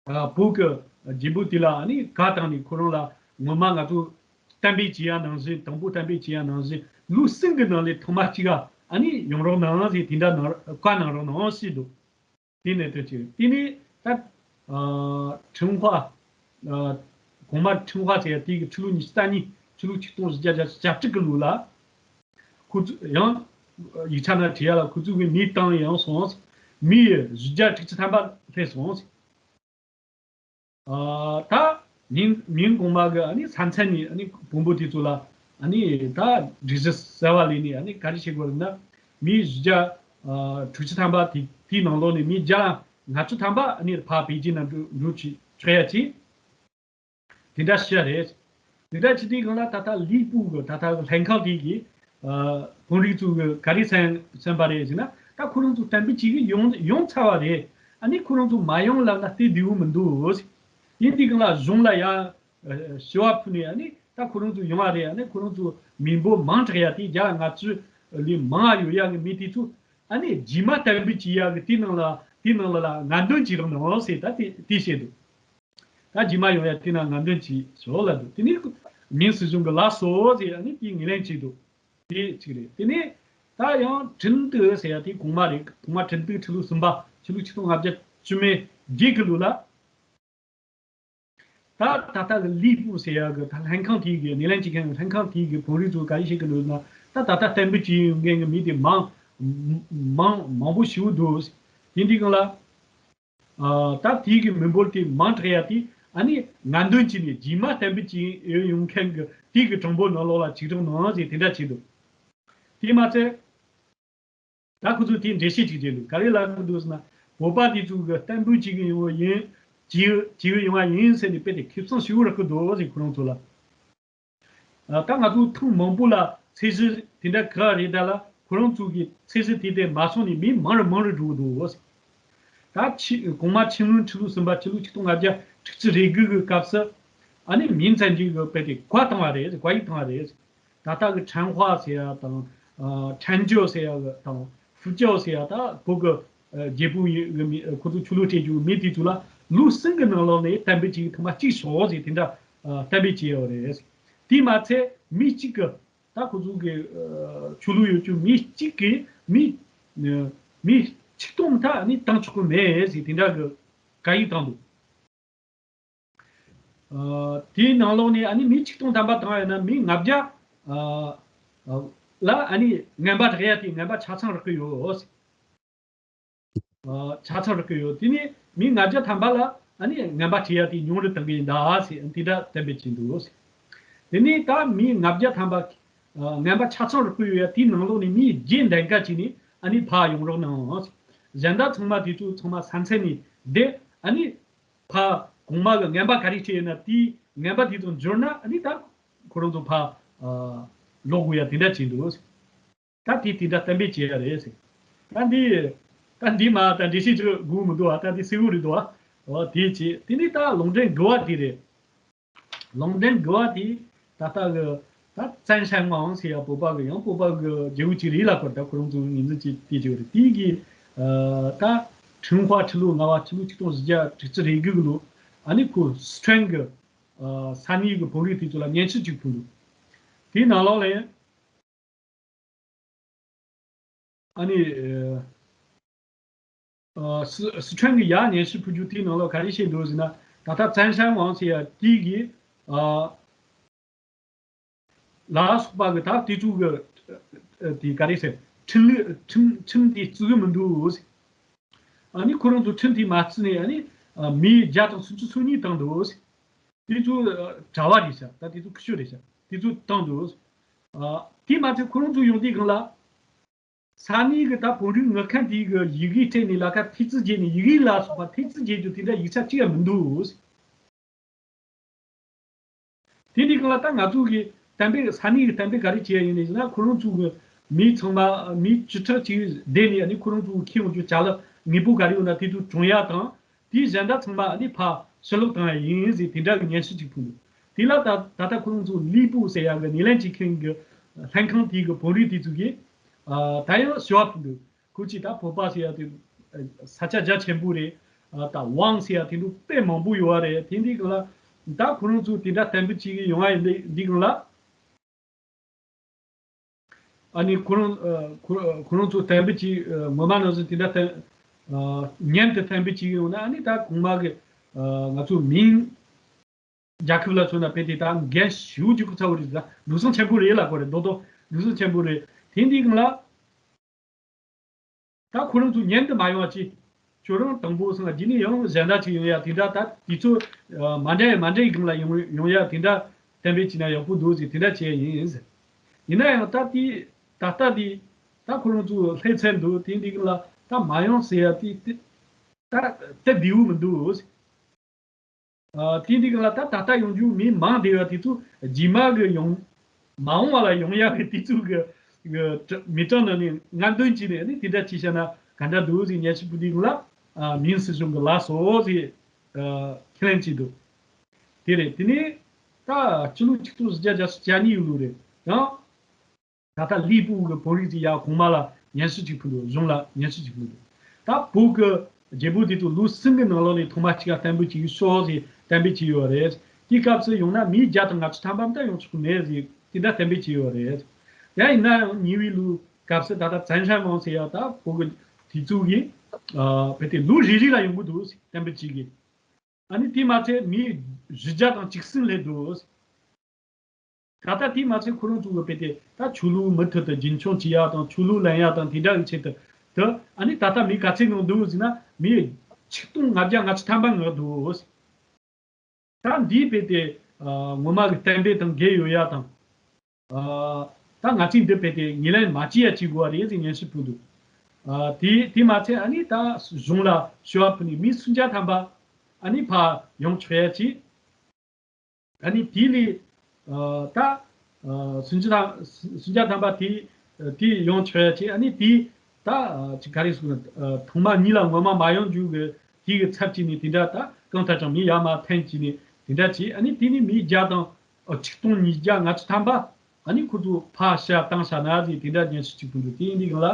ཨ་བོད་ཀྱི་རྒྱལ་པོ་དེ་ལ་ཨ་ནི་བཀའ་བཏང་ནས་ཁོ་རང་ལ་ངོ་མ་ང་ཚོ་གཏན་འབེབས་བྱེད་ཡ་ནང་བཞིན། དང་པོ་གཏན་འབེབས་བྱེད་ཡ་ནང་བཞིན་ལོ་གསུམ་གི་ནང་ལ་ཐེངས་མ་གཅིག་ག་ཨ་ནི་ཡོང་རོགས་གནང་ཟེར་དེ་འདྲ་གནང་བཀའ་གནང་རོགས་གནང་ཞེས་འདུག་དེ་ནས་དོན་ཆེ་དེ་ནས་ད་ ཨ་ཁྲིན་ཧྭ། ཨ་གོང་མ་ཁྲིན་ཧྭ་ཟེར་ཡ་དེ་གི་ཕྱི་ལོ་ཉི་ཤུ་རྩ་གཉིས། ཕྱི་ལོ་ཆིག་སྟོང་བཞི་བརྒྱ་གྱ་གྲི་གི་ལོ་ལ། ཁོ་ཚོ་ཡང་ཡིག་ཆ་ནང་བྲིས་ཡ་ལ། ཁོ་ཚོ་གི་མིའི་ཏང་ཡང་སོང་། མི་བཞི་བརྒྱ་དྲུག་ཅུ་ཐམ་པ་སླེབས་སོང་། ཨ་ད་མིང་མིང་གོང་མ་གི་ཨ་ནི་ས་མཚམས་ནས་ཨ་ནི་བོན་པོ་དེ་ཚོ་ལ་ཨ་ནི་ད་སྒྲིག་གཞི་གསར་བ་ལས་ནས་ཨ་ནི་ག་རེ་བྱེད་དགོས་རེད་ན། མི་བཞི་བརྒྱ་ཨ་དྲུག་ཅུ་ཐམ་པ་དེ་དེའི་ནང་ལོགས་ནས་མི་བརྒྱ་ལྔ་བཅུ་ཐམ་པ་ཨ་ནི་ཕར་པེ་ཅིན་ནང་འགྲོ་འགྲོ་བྱེད་ཆོག་ཡ་ཅིག་དེ་འདྲ་ཞིག་རེད། དེ་འདྲ་བྱེད་དུས་སྒང་ལ་ད་ལྟ་ལི་པུའུ་གི་ད་ལྟ་གི་ལྷན་ཁང་དེ་གི་ཨ་བོད་རིགས་ཚོ་གི་ག་རེ་སེམས་སེམས་པ་རེད་ཟེར་ན། ད་ཁོ་རང་ཚོ་དམ་འབུལ་བྱེད་གི་ཡོང་ཡོང་ཚར་བ་རེད། ཨ་ནི་ཁོ་རང་ཚོ་མ་ཡོང་ལབ་ན་སྟབས་བདེ་བོ་མི་འདུག་ཡིན་དུས་སྒང་ལ་གཞུང་ལ་ཡ་ཞུ་བ་ཕུལ་ནས། ཨ་ནི་ད་ཁོ་རང་ཚོ་ཡོང་བ་རེད། ཨ་ནི་ཁོ་རང་ཚོ་མི་འབོར་མང་དྲགས་ཡ་དེ་བརྒྱ་ལྔ་བཅུ་ལས་མང་ཡོད་ཡ་གི་མི་དེ་ཚོ་ཨ་ནི་རྗེས་མ་དམ་འབུལ་བྱེད་ཡ་གི་དེ་ནང་ལ་དེ་ནང་ལ་ལ་ངན་འདོན་བྱེད་རོགས་གནང་ཟེར། ད་དེ་དེ་བཤད་འདུག་ད་རྗེས་མ་ཡོང་ཡ་དེ་ན་ངན་འདོན་བྱེད་ཤོག་ལབ་འདུག་དེ་ནས་མིང་སྲིད་གཞུང་གི་ལགས་སོ་ཟེར། ཨ་ནི་དེ་ངོས་ལེན་བྱས་འདུག་དེ་གཅིག་རེད། དེ་ནས་ད་ཡང་ཁྲིན་ཏུའུ་ཟེར་ཡ་དེ་གོང་མ་རེད། གོང་མ་ཁྲིན་ཏུའུ་ཕྱི་ལོ་གསུམ་པ། ཕྱི་ལོ་ཆིག་སྟོང་ལྔ་བརྒྱ་བཅུ་མེད་བརྒྱད་གི་ལོ་ལ། ད་ད་ལྟ་གི་ལི་པུའུ་ཟེར་ཡ་གི་ད་ལྷན་ཁང་དེ་གི་ངོས་ལེན་བྱེད་མཁན་གི་ལྷན་ཁང་དེ་གི་བོད་རིགས་ཚོ་ག་རེ་བཤད་གི་འདུག་ན། ད་ད་ལྟ་དམ་འབུལ་བྱེད་ཡོང་མཁན་གི་མི་དེ་མང་མང་མང་པོ་ཞེ་པོ་འདུག་དེ་འདི་སྒང་ལ། ཨ་ད་དེའི་གི་མི་འབོར་དེ་མང་དྲགས་ཡ་དེ་ཨ་ནི་ངན་འདོན་བྱས་ནས་རྗེས་མ་གཏན་འབེབས་བྱས་ཡོང་མཁན་གི་དེའི་གི་གྲངས་འབོར་ནང་ལོགས་ལ་ཅིག་གྲངས་ནང་ཞིག་དེ་འདྲ་བྱས་འདུག་དེ་མ་ཚད། ད་ཁོ་ཚོས་དེའི་འགྲེལ་བཤད་ཅིག་བྱས་འདུག་ག་རེ་ལབ་གི་འདུག་ཟེར་ན། བོད་པ་དེ་ཚོ་གི་གཏན་འབེབས་བྱེད་གི་ཡོང་བ་ཡིན། བྱེད་བྱེད་གི་ཡོང་བ་ཡིན་ཟེར་ནས་དཔེ་དེ་ཁེ་བཟང་ཞེ་པོ་རག་གི་འདུག་ཟེར། ཁོ་རང་ཚོ་ལ། ཨ་ད་ང་ཚོ་ཐེངས་མང་པོ་ལ་ཚད་གཞི་དེ་འདྲ་ག་རེ་ད་ལ། ཁོ་རང་ཚོ་གི་ཚད་གཞི་དེ་དེ་མ་སོང་ནས་མི་མང་རུ་མང་རུ་འགྲོ་གི་འདུག་ད་ཆི་གོང་མ་ཆིན་ལུན་ཁྲི་ལོ་གསུམ་པ་ཕྱི་ལོ་ཆིག་སྟོང་ལྔ་བརྒྱ་དྲུག་ཅུ་རེ་དགུ་གི་སྐབས་སུ། ཨ་ནི་མིང་ཚན་གྱི་གི་དཔེ་དེ་བཀའ་བཏང་བ་རེད། བཀའ་ཡིག་བཏང་བ་རེད། ད་ལྟ་གི་ཁྲན་ཧྭ་ཟེར་ཡ་དང་། ཨ་ཁྲན་ཇོ་ཟེར་ཡ་གི་དང་། ཧྥུ་ཅོ་ཟེར་ཡ་ད་བོད་གི་ཨ་རྒྱལ་པོ་ཡི་གི་མི། ཁོ་ཚོ་ཆོས་ལུགས་སྤྲད་རྒྱུ་གི་མི་དེ་ཚོ་ལ་ལོ་གསུམ་གི་ནང་ལོགས་ནས་གཏན་འབེབས་བྱེད་གི་ཐེངས་མ་གཅིག་ཤོག་ཟེར་དེ་འདྲ་ཨ་གཏན་འབེབས་བྱས་ཡོད་རེད། དེ་མ་ཚད་མི་གཅིག་གི། ད་ཁོ་ཚོ་གི་ཨ་ཆོས་ལུགས་ཡོད་རྒྱུ་མི་གཅིག་གིས་མི་ཨ་མི་ཆིག་སྟོང་མཐའ་ནི་བཏང་ཆོག་གི་མེད་ཟེར་དེ་འདྲ་གི་བཀའ་ཡིག་བཏང་འདུག་ཨ་དེའི་ནང་ལོགས་ནས་ཨ་ནི་མི་ཆིག་སྟོང་ཐམ་པ་བཏང་ཡོད་ན་མི་ལྔ་བརྒྱ་ཨ་ཨ་ལ་ཨ་ནི་ངན་པ་རེག་ཡ་དེ་ངན་པ་ཆ་ཚང་རག་གི་ཡོད། ཨ་ཆ་ཚང་རག་གི་ཡོད། དེ་ནས་མི་ལྔ་བརྒྱ་ཐམ་པ་ལ་ཨ་ནི་ངན་པ་བྱེད་ཡ་དེ་ཉུང་རུ་བཏང་གི་ཡིན་ད་ཟེར་དེ་འདྲ་གཏན་འབེབས་བྱས་འདུག་དེ་ནས་ད་མི་ལྔ་བརྒྱ་ཐམ་པ་ཨ་ངན་པ་ཆ་ཚང་རག་གི་ཡོད་ཡ་དེའི་ནང་ལོགས་ནས་མི་བརྒྱད་འདེམས་ཀ་བྱས་ནས་ཨ་ནི་ཕར་ཡོང་རོགས་གནང་། གཞན་དག་ཚང་མ་དེ་ཚོ་ཚང་མ་ས་མཚམས་ནས་བསྡད། ཨ་ནི་ཕར་གོང་མ་གི་ངན་པ་ག་རེ་བྱས་ཡོད་ན་དེའི་ངན་པ་དེ་ཚོ་འབྱོར་ན་ཨ་ནི་ད་ཁོ་རང་ཚོ་ཕར་ཨ་ལོག་དགོས་ཡ་དེ་འདྲ་བྱས་འདུག་ད་དེ་དེ་འདྲ་གཏན་འབེབས་བྱས་ཡ་རེད་ཟེར། ད་འདི་ད་འདི་མ་ད་འགྲེལ་བཤད་ཅིག་དགོས་མི་འདུག་ཨ་ད་འདི་གསལ་བོ་རེད་འདུག་ཨ། འོ་དེ་བྱས། དེ་ནས་ད་ལུང་འདྲེན་དགུ་བ་དེ་རེད། ལུང་འདྲེན་དགུ་བ་དེ་ད་ལྟ་གི་ད་ཙན་ཧྲན་ཝང་ཟེར་ཡ་བོད་པ་གི་ཡང་བོད་པ་གི་རྒྱལ་པོ་ཅིག་རེད་ལ། ཁོ་ད་ཁོ་རང་ཚོ་ངོས་འཛིན་བྱས་དེ་ཅིག་རེད། དེ་གི་ཨ་ད་ཁྲིན་ཧྭ་ཁྲི་ལོ་ལྔ་བ་ཕྱི་ལོ་ཆིག་སྟོང་བཞི་བརྒྱ་དྲུག་ཅུ་རེ་དགུ་གི་ལོ་ཨ་ནི་ཁོ་སི་ཁྲོན་གི་ཨ་ས་གནས་གི་བོད་རིགས་དེ་ཚོ་ལ་སྙན་ཞུ་ཅིག་ཕུལ་འདུག་དེའི་ནང་ལོགས་ལ་ཡང་ཨ་ནི་ཨ་སི་སི་ཁྲོན་གི་ཡར་སྙན་ཞུ་ཕུལ་རྒྱུ་དེའི་ནང་ལོགས་ག་རེ་བཤད་འདུག་ཟེར་ན། ད་ལྟ་ཙན་ཧྲན་ཝང་ཟེར་ཡ་དེ་གི་ཨ་ལ་སོགས་པ་གི་ད་དེ་ཚོ་གི་ཨ་དེ་ག་རེ་ཟེར། ཁྲིམས་ལུགས་ཁྲིམས་ཁྲིམས་དེ་བརྩི་གི་མི་འདུག་ཨ་ནི་ཁོ་རང་ཚོ་ཁྲིམས་དེ་མ་བརྩི་ནས་ཨ་ནི་ཨ་མི་བརྒྱ་དང་སུམ་ཅུ་སོ་གཉིས་བཏང་འདུག་དེ་ཚོ་ཨ་གྲྭ་བ་རེད་ཤག་ད་དེ་ཚོ་ཁུ་ཤུ་རེད་ཤག་དེ་ཚོ་བཏང་འདུག་ཨ་དེ་མ་ཚད་ཁོ་རང་ཚོ་ཡོང་དུས་སྒང་ལ། ས་གནས་ཀྱི་ད་བོད་རིགས་དངུལ་ཁང་དེའི་གི་ཡི་གེ་སྤྲད་ནས་ལ་ཁ་ཐེལ་ཙེ་བརྗེས་ནས་ཡི་གེ་ལ་སོགས་པ་ཐེལ་ཙེ་བརྗེས་རྒྱུ་དེ་འདྲ་ཡིག་ཆ་གཅིག་ཡང་མི་འདུག་དེ་འདྲའི་སྒང་ལ་ད་ང་ཚོ་གི་གཏན་འབེབས། ས་གནས་ཀྱི་གཏན་འབེབས་ག་རེ་བྱས་ཡིན་ནས་ཟེར་ན། ཁོ་རང་ཚོ་གི་མི་ཚང་མ་མི་བཅུ་ཕྲག་གཅིག་བསྡད་ནས་ཨ་ནི་ཁོ་རང་ཚོ་གི་འཁྱེར་ཡོང་རྒྱུ་ཅ་ལག་དངོས་པོ་ག་རེ་ཡོད་ན་དེ་ཚོ་དྲངས་ཡ་དང་། དེའི་གཞན་དག་ཚང་མ་ཨ་ནི་ཕར་ཕྱིར་ལོག་བཏང་ཡ་ཡིན་ཟེར་དེ་འདྲ་གི་སྙན་ཞུ་ཅིག་ཕུལ་འདུག་དེ་ལ་ད་ད་ལྟ་ཁོ་རང་ཚོ་ལི་པུའུ་ཟེར་ཡ་གི་ངོས་ལེན་བྱེད་མཁན་གི་ལྷན་ཁང་དེའི་གི་བོད་རིགས་དེ་ཚོ་གིས་ཨ་ད་ཡང་ཞུ་བ་ཕུལ་འདུག་ཁོ་ཅིག་ད་བོད་པ་ཟེར་ཡ་དེ་ཨ་ས་ཆ་རྒྱ་ཆེན་པོ་རེད། ཨ་ད་ཝང་ཟེར་ཡ་དེ་འདྲ་དཔེ་མང་པོ་ཡོད་བ་རེད། དེ་འདི་གི་ལ་ད་ཁོ་རང་ཚོ་དེ་འདྲ་གཏན་འབེབས་བྱེད་གི་ཡོང་བ་ཡིན། འདི་འདི་གི་ལ། ཨ་ནི་ཁོ་རང་ཨ་ཁོ་ཁོ་རང་ཚོ་གཏན་འབེབས་ཀྱིས་ཨ་ངོ་མ་ནང་བཞིན་དེ་འདྲ་གཏན་ཨ་མཉམ་དུ་གཏན་འབེབས་བྱེད་ཀྱི་ཡོང་ན། ཨ་ནི་ད་གོང་མ་གི་ ང་ཚོ་མིང་རྒྱལ་ཁབ་ལ་མཚོན་ན་དཔེ་དེ་ད་འགན་ཞེ་པོ་ཅིག་འཁུར་ཚར་བ་རེད། ད་འདུག་སེམས་ཆེན་པོ་རེད་ལབ་དགོས་རེད། རྡོག་རྡོག་འདུག་སེམས་ཆེན་པོ་རེད། དེ་འདི་གང་ལ། ད་ཁོ་རང་ཚོ་ཉན་དུ་མ་ཡོང་བ་ཅི། ཁྱོད་རང་དང་པོ་སོང་རྗེས་ནས་ཡང་གཞན་དག་ཅིག་ཡོང་ཡ་དེ་འདྲ། ད་དུས་ཚོད་མ་འདྲ་ཡ་མ་འདྲ་ཡི་སྒང་ལ་ཡོང་ཡོང་ཡ་དེ་འདྲ་གཏན་འབེབས་བྱས་ན་ཡག་པོ་འདུག་ཟེར་དེ་འདྲ་བྱས་ཡིན་ཟེར། ཡིན་ན་ཡང་ད་དེ་ད་ལྟ་དེ་ད་ཁོ་རང་ཚོ་སླེབས་ཚར་འདུག་དེ་འདི་སྒང་ལ་ད་མ་ཡོང་ཟེར་ཡ་དེ་དེ་ད་དེ་བདེ་བོ་མི་འདུག་ཟེར། ཨ། དེ་འདི་ག་ལ་ད་ད་ལྟ་ཡོང་རྒྱུ་མི་མང་བསྡད་ཡོད། དེ་ཚོ་རྗེས་མ་གི་ཡོང་མ་འོངས་པ་ལ་ཡོང་ཡག་གི་དེ་ཚོ་གི་གི་མི་གྲངས་ནང་ནས་སྔ་འདོན་བྱས་ནས་ནི་དེ་འདྲ་བྱས་བྱས་ན་ག་འདྲ་འདུག་ཟེར། ཉན་ཞིབ་པུ་འདི་ག་ལ་ཨ་མིང་སྲིད་གཞུང་གི་ལ་སོ་ཟེར་ཨ་ཁས་ལེན་བྱས་འདུག་དེ་རེད། དེ་ནས་ད་ཕྱི་ལོ་ཆིག་སྟོང་བཞི་བརྒྱ་བརྒྱད་ཅུ་གྱ་གཉིས་ལོ་རེད་ཡང་། ད་ལྟ་ལི་པུའུ་གི་བོད་རིགས་ཀྱི་ཡ་གོང་མ་ལ་སྙན་ཞུ་གཅིག་ཕུལ་འདུག་གཞུང་ལ་སྙན་ཞུ་གཅིག་ཕུལ་འདུག་ད་བོད་ཀྱི་རྒྱལ་པོ་དེ་ཚོ་ལོ་གསུམ་གྱི་ནང་ལོགས་ནས་ཐོག་མ་གཅིག་ག་གཏན་འབེབས་བྱེད་ཀྱི་ཤོག་ཟེར་གཏན་འབེབས་བྱས་ཡོད་རེད། དེའི་སྐབས་སུ་ཡོང་ན་མི་བརྒྱ་དང་ལྔ་བཅུ་ཐམ་པ་མ་གཏོགས་ཡོང་ཆོག་གི་མེད་ཟེར་དེ་འདྲ་གཏན་འབེབས་བྱས་ཡོད་རེད། ཡང་ཡིན་ན་ཡང་ཉེ་བའི་ལོའི་སྐབས་སུ་ད་ལྟ་ཙན་ཧྲན་ཝང་ཟེར་ཡ་ད་བོད་ཀྱི་དེ་ཚོ་གིས་ཨ་བོད་དེ་ལོ་རེ་རེ་ལ་ཡོང་གི་འདུག་ཟེར་གཏན་འབེབས་བྱས་གི་ཨ་ནི་དེ་མ་ཚད་མི་བཞི་བརྒྱ་དང་གཅིག་གསུམ་སླེབས་འདུག་ད་ལྟ་དེ་མ་ཚད་ཁོ་རང་ཚོ་གི་དཔེ་དེ་ད་ཆོས་ལུགས་མུ་མཐུད་དུ་རྒྱུན་འཁྱོངས་བྱེད་ཡག་དང་ཆོས་ལུགས་ལེན་ཡག་དང་དེ་འདྲ་གི་ཆེད་དུ་དུ་ཨ་ནི་ད་ལྟ་མི་ག་ཚོད་ཡོང་འདུག་ཟེར་ན་མི་ཆིག་སྟོང་ལྔ་བརྒྱ་ལྔ་བཅུ་ཐམ་པ་ཡོང་འདུག་ད་འདིའི་དཔེ་དེ་ངོ་མ་གི་གཏན་འབེབས་དང་འགལ་ཡོད་ཡག་དང་ད་ང་ཚོས་འདི་དཔེ་དེ་ངོས་ལེན་མ་བྱེད་ཡ་བྱེད་དགོས་པ་རེད་ཟེར་སྙན་ཞུ་ཕུལ་འདུག་དེ་དེ་མ་ཚད་ཨ་ནི་ད་གཞུང་ལ་ཞུ་བ་ཕུལ་ནས་མི་སུམ་བརྒྱ་ཐམ་པ་ཨ་ནི་ཕར་ཡོང་ཆོག་ཡ་ཅིག་ཨ་ནི་དེ་ལས་ཨ་ད་ཨ་སུམ་ཅུ་དང་སུམ་བརྒྱ་ཐམ་པ་དེ་དེ་ཡོང་ཆོག་ཡ་ཅིག་ཨ་ནི་དེ་ད་ཨ་ཅིག་ག་རེ་ཟེར་ན་ཨ་ཐོག་མ་གཉིས་ལ་ངོ་མ་མ་ཡོང་རྒྱུ་གི་དེ་གི་ཚབ་བྱས་ནས་དེ་འདྲ་ད་གང་ལྟར་ཀྱང་མི་ཡར་མར་འཐེན་བྱས་ནས་དེ་འདྲ་བྱས་ཨ་ནི་དེ་ནས་མི་བརྒྱ་དང་ཨ་ཆིག་སྟོང་ཉིས་བརྒྱ་ལྔ་བཅུ་ཐམ་པ། ཨ་ནི་ཁོ་ཚོ་ཕར་བཤལ་བཏང་བཞག་ན་ཟེར་དེ་འདྲ་སྙན་ཞུ་གཅིག་ཕུལ་འདུག་དེ་ཡིན་དུས་སྒང་ལ་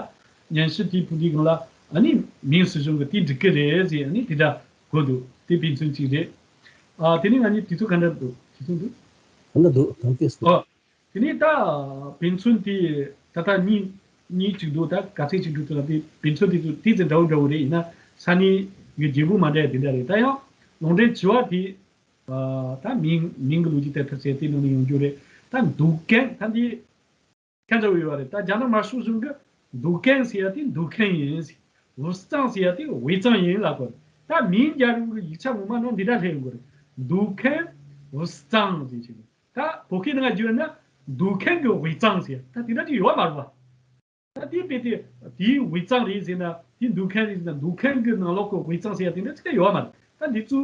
སྙན་ཞུ་དེ་ཕུལ་དུས་སྒང་ལ་ཨ་ནི་མིང་སྲིད་གཞུང་གི་དེ་འགྲིག་གི་རེད་ཟེར་ཨ་ནི་དེ་འདྲ་གོ་འདུག་དེ་དཔེ་མཚོན་གཅིག་རེད། ཨ་དེ་ནས་ང་གཉིས་དུས་ཚོད་ག་འདྲ་འདུག་དུས་ཚོད་འདུག་ག་འདྲ་འདུག་དམ་སྐད་སུ། ཨོ། དེ་ནས་ད་དཔེ་མཚོན་དེ་ད་ལྟ་གཉིས་གཉིས་གཅིག་འདུག་ད་ག་ཚད་གཅིག་འདུག་དེ་ལ་དེ་དཔེ་མཚོན་དེ་ཚོ་དེ་ཚོ་འདྲ་བོ་འདྲ་བོ་རེད། ཡིན་ན་ས་གནས་ཀྱི་རྒྱལ་པོ་མ་འདྲ་ཡ་དེ་འདྲ་རེད། ད་ཡང་ལུང་འདྲེན་བྱེད་པ་དེ། ད་མིང་མིང་གི་ལོ་རྒྱུས་དེབ་ཐེར་ཟེར་དེ་ནང་ནས་ཡོང་རྒྱུ་རེད། ད་འདུ་ཁང་ད་འདི་ཁ་འདྲ་བོ་ཡོད་རེད། ད་རྒྱ་ནག་དམར་ཤོག་གཞུང་གི་འདུ་ཁང་ཟེར་ཡ་དེ་འདུ་ཁང་ཡིན། 屋子 ཟེར་ཡ་དེ་དབུས་གཙང་ཡིན་ལབ་དགོས། ད་མིང་རྒྱལ་རབས་ཀྱི་ཡིག་ཆ་ངོ་མ་ནང་འདི་འདྲ་སླེབས་ཡོང་གི་རེད། འདུ་ཁང་དབུས་གཙང་ཟེར་གྱི་རེད། ད་བོད་སྐད་ནང་བསྒྱུར་ན་འདུ་ཁང་གི་དབུས་གཙང་ཟེར་ད་དེ་འདྲ་ཅིག་ཡོད་མ་རེད་པ། ད་དེའི་དཔེ་དེ་དེའི་དབུས་གཙང་རེད་ཟེར་ན་དེའི་འདུ་ཁང་རེད་ཟེར་ན་འདུ་ཁང་གི་ནང་ལོགས་ཀྱི་དབུས་གཙང་ཟེར་ཡ་དེ་འདྲ་ཚིག་ཡོད་མ་རེད། ད་འདི་ཚོ་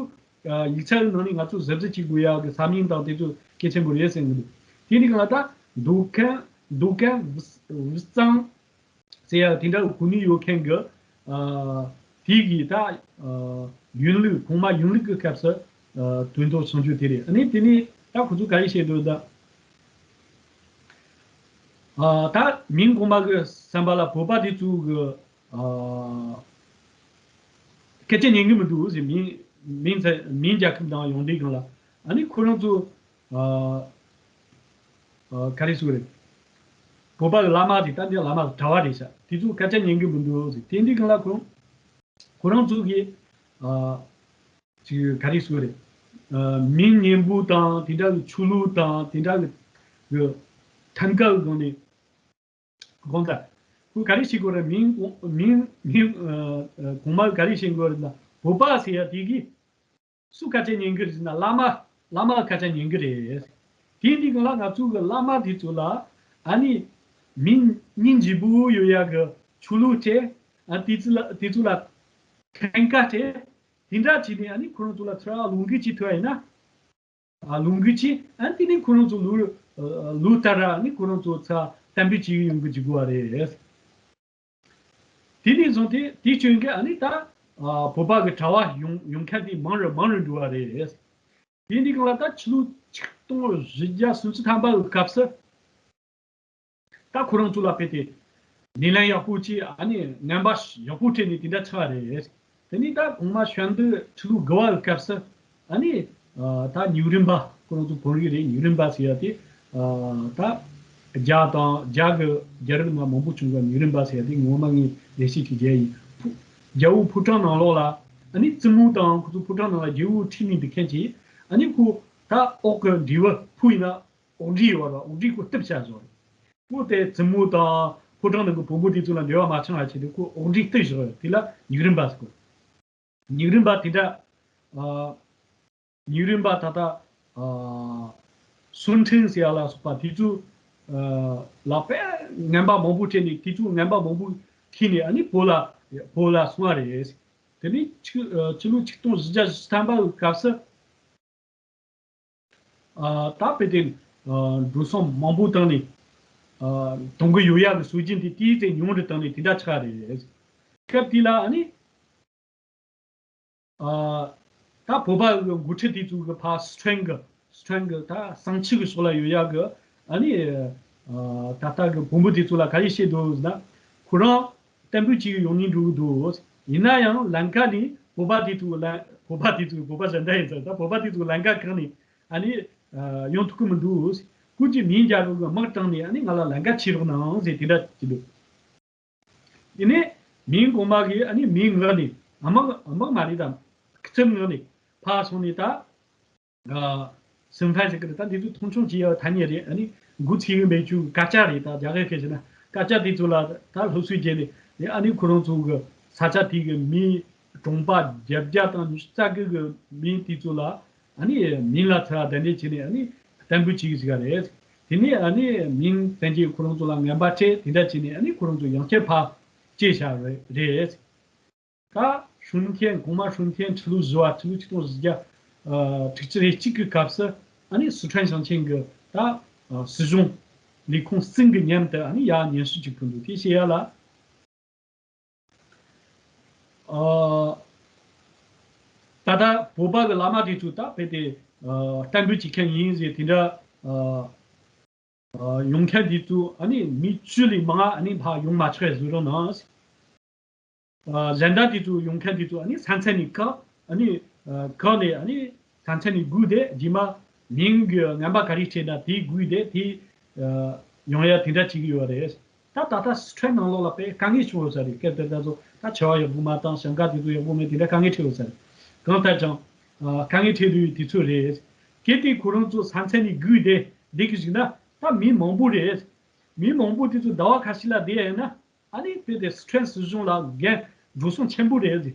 ཡིག་ཆ་གི་ནང་ནས་ང་ཚོ་གཟབ་གཟབ་བྱེད་དགོས་ཡ་གི་ས་མིང་དང་དེ་ཚོ་གལ་ཆེན་པོ་རེད་ཟེར་གི་འདུག་དེ་ནི་གང་ལ་ད་འདུ་ཁང་འདུ་ཁང་དབུས་གཙང་ཟེར་ཡ་དེ་འདྲ་གོ་ནི་ཡོད་མཁན་གི་དེ་གི་ད་ཡུན་ལུགས་གོང་མ་ཡུན་ལུགས་ཀྱི་སྐབས་སུ་དོན་ཐོག་སོང་རྒྱུ་དེ་རེད། ཨ་ནི་དེ་ནི་ད་ཁོ་ཚོ་ག་རེ་བཤད་འདུག་ད། ཨ་ད་མིང་གོང་མ་གི་བསམ་པ་ལ་བོད་པ་དེ་ཚོ་གི་ཨ་སྐད་ཆ་ཉན་གི་མི་འདུག་ཟེར། མིང་མིང་ཚ་མིང་རྒྱལ་ཁབ་དང་ཡོང་དུས་སྒང་ལ་ཨ་ནི་ཁོ་རང་ཚོ་ཨ་ཨ་ག་རེ་ཟེར་རེད། བོད་པ་གི་བླ་མ་དེ་ད་འདི་བླ་མ་གྲྭ་བ་རེད་ཤག་དེ་ཚོ་སྐད་ཆ་ཉན་གི་མི་འདུག་ཟེར། དེ་འདི་སྒང་ལ་ཁོ་ཁོ་རང་ཚོ་གི་ཨ། ཅིག་ག་རེ་ཟེར་རེད། ཨ་མིང་སྙན་པོ་དང་དེ་འདྲ་གི་ཆོས་ལུགས་དང་དེ་འདྲ་གི་གི་ཐང་ག་གི་སྒང་ནས་དགོངས་དག་ཁོས་ག་རེ་བཤད་དགོས་རེད། མིང་མིང་མིང་ཨ་ཨ་གོང་མ་ག་རེ་བཤད་དགོས་རེད་ན་བོད་པ་ཟེར་ཡ་དེ་གི་སུ་སྐད་ཆ་ཉན་གི་རེད་ཟེར་ན་བླ་མ་བླ་མ་སྐད་ཆ་ཉན་གི་རེད། དེ་འདི་སྒང་ལ་ང་ཚོ་གི་བླ་མ་དེ་ཚོ་ལ་ཨ་ནི་མིང་སྙིང་རྗེ་པོ་ཡོད་ཡ་གི་ཆོས་ལུགས་སྤྲད། ཨ་དེ་ཚོ་ལ་དེ་ཚོ་ལ་ཐང་ག་སྤྲད། དེ་འདྲ་བྱས་ནས་ཨ་ནི་ཁོ་རང་ཚོ་ལ་ཚུར་ལུང་གི་ཅིག་ཐོབ་ཡིན་ན། ཨ་ལུང་གི་ཅིག་ཨ་དེ་ནས་ཁོ་རང་ཚོ་ལོ་ཨ་ལོ་ལྟར་ཨ་ནི་ཁོ་རང་ཚོ་ཚ་གཏན་འབེབས་བྱེད་ཀྱི་ཡོང་གི་འཇུག་གི་བ་རེད། དེ་ནས་བཟུང་སྟེ་དེ་བྱོན་གི་ཨ་ནི་ད་ཨ་བོད་པ་གི་གྲྭ་བ་ཡོང་ཡོང་མཁན་དེ་མང་རུ་མང་རུ་འགྲོ་བ་རེད། དེ་འདི་སྒང་ལ་ད་ཕྱི་ལོ་ཆིག་སྟོང་བཞི་བརྒྱ་སུམ་ཅུ་ཐམ་པ་གི་སྐབས་སུ། ད་ཁོ་རང་ཚོ་ལ་དཔེ་དེ་ལེ་ལན་ཡག་པོ་ཅིག་ཨ་ནི་ངན་པ་ཡག་པོ་སྤྲད་ནས་དེ་འདྲ་ཆགས་རེད། དེ་ནས་ད་གོང་མ་ཞལ་འདོན་ཁྲི་ལོ་དགུ་བ་གི་སྐབས་སུ་ཨ་ནི་ད་ཉུག་རིན་པ་ཁོ་རང་ཚོ་བོན་རིགས་རེད། ཉུག་རིན་པ་ཟེར་ཡ་དེ་ད་རྒྱ་དང་རྒྱ་གི་རྒྱལ་རབས་ནང་མང་པོ་བྱུང་བ་ཉུག་རིན་པ་ཟེར་ཡ་དེ་ངོ་མ་ངའི་ལས་བྱེད་ཀྱི་རྒྱལ་ཡིན། ཕུ་རྒྱལ་པོ་ཕོ་བྲང་ནང་ལོགས་ལ་ ཨ་ནི་བཙུན་མོ་དང་ཁོ་ཚོ་ཕོ་བྲང་ནང་ལ་རྒྱལ་པོ་ཁྲིད་ནས་འདུག་མཁན་གྱི། ཨ་ནི་ཁོ་ད་འོག་གི་འབྲས་བུ་ཕོ་ཡིན་ན་འོག་འབྲས་ཡོད་ར། འོག་འབྲས་ཁོ་གཏུབ་བྱ་བཟོ་རེད། ཁོ་དེ་བཙུན་མོ་དང་ཕོ་བྲང་ནང་གི་བུ་མོ་དེ་ཚོ་ལ་འབྲེལ་བ་མ་འཆང་བ་བྱས་ཏེ་ཁོ་འོག་འབྲས་གཏུབ་བཞག་ཡོད། དེ་ལ་ཉུག་རིན་པ་ཟེར་གོ། ཉུག་རིན་པ་དེ་འདྲ། ཨ། ཉུག་རིན་པ་ད་ལྟ། ཨ། སུན་ཁྲིན་ཟེར་ཡ་ལ་སོགས་པ་དེ་ཚོ། ཨ། ལ་དཔེ་ངན་པ་མང་པོ་སྤྲད་ནས་དེ་ཚོ་ངན་པ་མང་པོ་ཁྱེར་ནས་ཨ་ནི་བོད་ལ་བོད་ལ་སོང་བ་རེད། དེ་ནས་ཆིག་ཨ། ཕྱི་ལོ་ཆིག་སྟོང་བཞི་བརྒྱ་བཞི་བཅུ་ཐམ་པ་གི་སྐབས་སུ། ཨ། ད་དཔེ་དེ། ཨ། འགྲོ་སོང་མང་པོ་བཏང་ནས། ཨ། གཏོང་གི་ཡོད་ཡག་གི་སྲོལ་རྒྱུན་དེ་དེའི་ཚེ་ཉུང་རུ་བཏང་ནས་དེ་འདྲ་ཆགས་རེད། སྐབས་དེ་ལ་ཨ་ནི། ཨ། ད་བོད་པ་གི་འགོ་ཁྲིད་དེ་ཚོ་གི་ཕར་སི་ཁྲོན་གི་སི་ཁྲོན་གི་ད་བསང་ཆུ་གི་ཕྱོགས་ལ་ཡོད་ཡག་གི་ཨ་ནི། ཨ། ད་ལྟ་གི་བོན་པོ་དེ་ཚོ་ལ་ག་རེ་བཤད་འདུག་ཟེར་ན། ཁོ་རང་། བསྟན་པའི་ཆོས་ཡོང་ནས་འགྲོ་གི་འདུག། ཡིན་ན་ཡང་ལམ་ཁ་ནས་བོད་པ་དེ་ཚོ་ལ། བོད་པ་དེ་ཚོ་བོད་པ་གཞན་དག་ཡིན་ཙང་ད་བོད་པ་དེ་ཚོ་ལམ་ཁ་བཀག་ནས་ཨ་ནི། ཨ། ཡོང་ཐུབ་ཀྱི་མི་འདུག། ཁོ་ཚོས་མིང་རྒྱལ་པོ་གི་དམག་དྲངས་ནས་ཨ་ནི་ང་ལ་ལམ་ཁ་ཕྱེ་རོགས་གནང་ཟེར་དེ་འདྲ་བྱས་འདུག། དེ་ནས་མིང་གོང་མ་གིས་ཨ་ནི་མིང་ངག་ནས། དམག་དམག་མ་རེད་དམ། རྩིབ་ངག་ནས་ཕར་སོང་ནས་ད། ཨ། སུན་ཧྥན་ཟེར་གི་རེད། ད་འདི་ཚོ་མཐོང་ཆུང་བྱེད་ཡག་ཐ་སྙད་རེད། ཨ་ནི་འགོ་ཚུགས་ཡོད་པའི་ཆུ་སྐད་ཆ་རེད། ད་རྒྱ་གར་སྐད་བཤད་ན་སྐད་ཆ་དེ་ཚོ་ལ་ད་སློབ་གསོ་བྱས་ནས་ཨ་ནི་ཁོ་རང་ཚོ་གི་ས་ཆ་དེ་གི་མི་གྲོང་པ་བརྒྱད་བརྒྱ་དང་ཉི་ཤུ་རྩ་དགུ་གི་མི་དེ་ཚོ་ལ་ཨ་ནི་མིང་ལ་ཚ་བ་དེ་འདྲས་བྱས་ནས་ཨ་ནི་བསྟན་པོ་བྱེད་ཀྱི་ཟིག་ག་རེད། དེ་ནས་ཨ་ནི་མིང་བཙན་གྱིས་ཁོ་རང་ཚོ་ལ་ངན་པ་སྤྲད། དེ་འདྲ་བྱས་ནས་ཨ་ནི་ཁོ་རང་ཚོ་ཡང་བསྐྱར་ཕར་སྐྱེས་བཞག་རེད། ད་ཧྲུན་ཐེན། གོང་མ་ཧྲུན་ཐེན་ཁྲི་ལོ་བཞི་བ། ཁྲི་ལོ་ཆིག་སྟོང་བཞི་བརྒྱ་དྲུག་ཅུ་རེ་གཅིག་གི་སྐབས་སུ་ཨ་ནི་སི་ཁྲོན་ཞིང་ཆེན་གྱི་ད་སྲིད་གཞུང་ལས་ཁུངས་གསུམ་གྱི་མཉམ་དུ་ཨ་ནི་ཡར་སྙན་ཞུ་ཅིག་ཕུལ་འདུག། དེ་བཤད་ཡ་ལ། ཨ། ད་ལྟ་བོད་པ་གི་བླ་མ་དེ་ཚོ་ད་དཔེ་དེ་ཨ་བསྟན་པའི་བྱེད་མཁན་ཡིན་ཟེར་དེ་འདྲ་ཨ་ཨ་ཡོང་མཁན་དེ་ཚོ་ཨ་ནི་མི་བཅུ་ལས་མང་ཨ་ནི་ཕར་ཡོང་མ་ཆོག་པའི་བཟོ་འདྲ་ནང་། ཨ་གཞན་དག་དེ་ཚོ་ཡོང་མཁན་དེ་ཚོ་ཨ་ནི་ས་མཚམས་ནས་བཀག། ཨ་ནི་ཨ་བཀག་ནས་ཨ་ནི་ས་མཚམས་ནས་བསྒུགས་ཏེ་རྗེས་མ་མིང་གི་ངན་པ་ག་རེ་སྤྲད་ན་དེ་བསྒུགས་ཏེ་དེ་ཨ་ཡོང་ཡ་དེ་འདྲ་བྱེད་ཀྱི་ཡོད་རེད། ད་ད་ལྟ་སི་ཁྲོན་ནང་ལོགས་ལ་དཔེ་དཀའ་ངལ་ཆེ་བོ་ཟེར་རེད། སྐབས་དེ་ད་ཚོ་ད་བྱ་བ་ཡག་པོ་མ་བཏང་། ཞིང་ཁ་དེ་ཚོ་ཡག་པོ་མེད། དེ་འདྲ་དཀའ་ངལ་འཕྲད་ཡོད་ཟེར། གང་ལྟར་ཀྱང་ཨ་དཀའ་ངལ་འཕྲད་དུས་དུས་ཚོད་རེད། གལ་ཏེ་ཁོ་རང་ཚོ་ས་མཚམས་ནས་བསྒུགས་ཏེ་བསྡད་ཀྱི་བཞག་ན་ད་མི་མང་པོ་རེད། མི་མང་པོ་དེ་ཚོ་ཟླ་བ་ཁ་ཤས་ལ་བསྡད་ཡོད་ན་ཨ་ནི་དཔེ་དེ་སི་ཁྲོན་སྲིད་གཞུང་ལ་འགན་འགྲོ་སོང་ཆེན་པོ་རེད་ཟེར།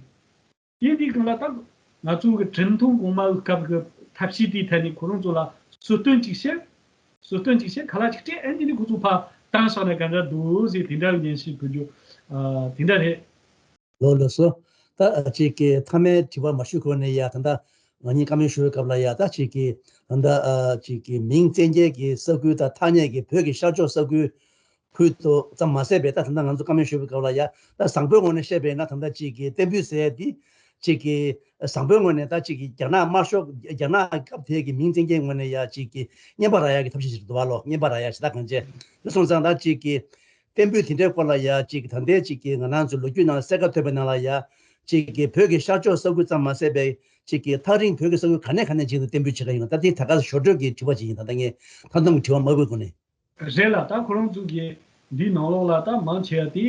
དེ་འདི་སྒང་ལ་ད་ང་ཚོ་གི་ཁྲིན་ཏུའུ་གོང་མ་གི་སྐབས་ཀྱི་ཐབས་ཤེས་དེའི་ཐད་ནས་ཁོ་རང་ཚོ་ལ་གསོལ་སྟོན་ཅིག་བཤད། གསོལ་སྟོན་ཅིག་བཤད། ཁ་ལག་ཅིག་སྤྲད། ཨ་ནི་ཁོ་ཚོ་ཕར་བཏང་བཞག་ན་ག་འདྲ་འདུག་ཟེར་དེ་འདྲ་གི་སྙན་ཞུ་ཕུལ་རྒྱུ་ཨ་དེ་འདྲ་རེད། ལགས་ལགས་སོ། ད་ཅིག་གི་མཐའ་མའི་དྲི་བ་མ་ཞུ་གོང་ནས་ཡ། ད་ལྟ་ང་གཉིས་བཀའ་མོལ་ཞུ་བའི་སྐབས་ལ་ཡ། ད་ཅིག་གི་ད་ལྟ་ཨ་ཅིག་གི་མིང་བཙན་རྒྱལ་གྱི་ས་ཁུལ་དང་ཐག་ཉེ་གི་བོད་ཀྱི་ཤར་ཕྱོགས་ས་ཁུལ་ཁུལ་དུ་ཙམ་མ་ཟད་པའི། ད་ད་ལྟ་ང་ཚོ་བཀའ་མོལ་ཞུ་བའི་སྐབས་ལ་ཡ། ད་བཟང་པོའི་ངོས་ནས་བཤད་པས་ན་ད་ལྟ་ཅིག་གི་བསྟན་པོའི་ཟེར་འདི་ཅིག་གི་བཟང་པོའི་ངོས་ནས་ད་ཅིག་གི་རྒྱ་ནག་དམར་ཤོག་རྒྱ་ནག་སྐབས་དེ་གི་མིང་བཙན་རྒྱལ་ངོས་ནས་ཡ་ཅིག་གི་རྔན་པ་རག་ཡ་གི་ཐབས་ཤེས་ཅིག་འདུག་བ་ལོ། རྔན་པ་རག་ཡ་ཞེ་དྲག་གང་བྱས། དེ་སོང་ཙང་ད་ཅིག་གི་བསྟན་པོའི་དེ་འདྲའི་སྐོར་ལ་ཡ་ཅིག་གི་ད་ལྟའི་ཅིག་གི་ང་རང་ཚོའི་ལོ་རྒྱུས་ནང་གསལ་ཁ་ཐོབ་པའི་ནང་ལ་ཡ། ཅིག་གི་བོད་ཀྱི་ཤར་ཕྱོགས་ས་ཁུལ་ཙམ་མ་ཟད་པའི་ཅིག་གི་ཐག་རིང་བོད་ཀྱི་ས་ཁུལ་ག་ནས་ག་ནས་ཅིག་ཏུ་བསྟན་པོའི་ཆེད་ལ་ཡིན་ན། ད་དེ་ད་ག་ཞོར་འཕྲོས་ཀྱི་དྲི་བ་ཅིག་ཡིན། ད་ལྟ་ངས་ད་དུང་གི་དྲི་བ་མ་བཀོད་གོང་ནས། རེད་ལ། ད་ཁོ་རང་ཚོ་གི་འདིའི་ནང་ལོགས་ལ་ད་མང་ཆེ་བ་དེ་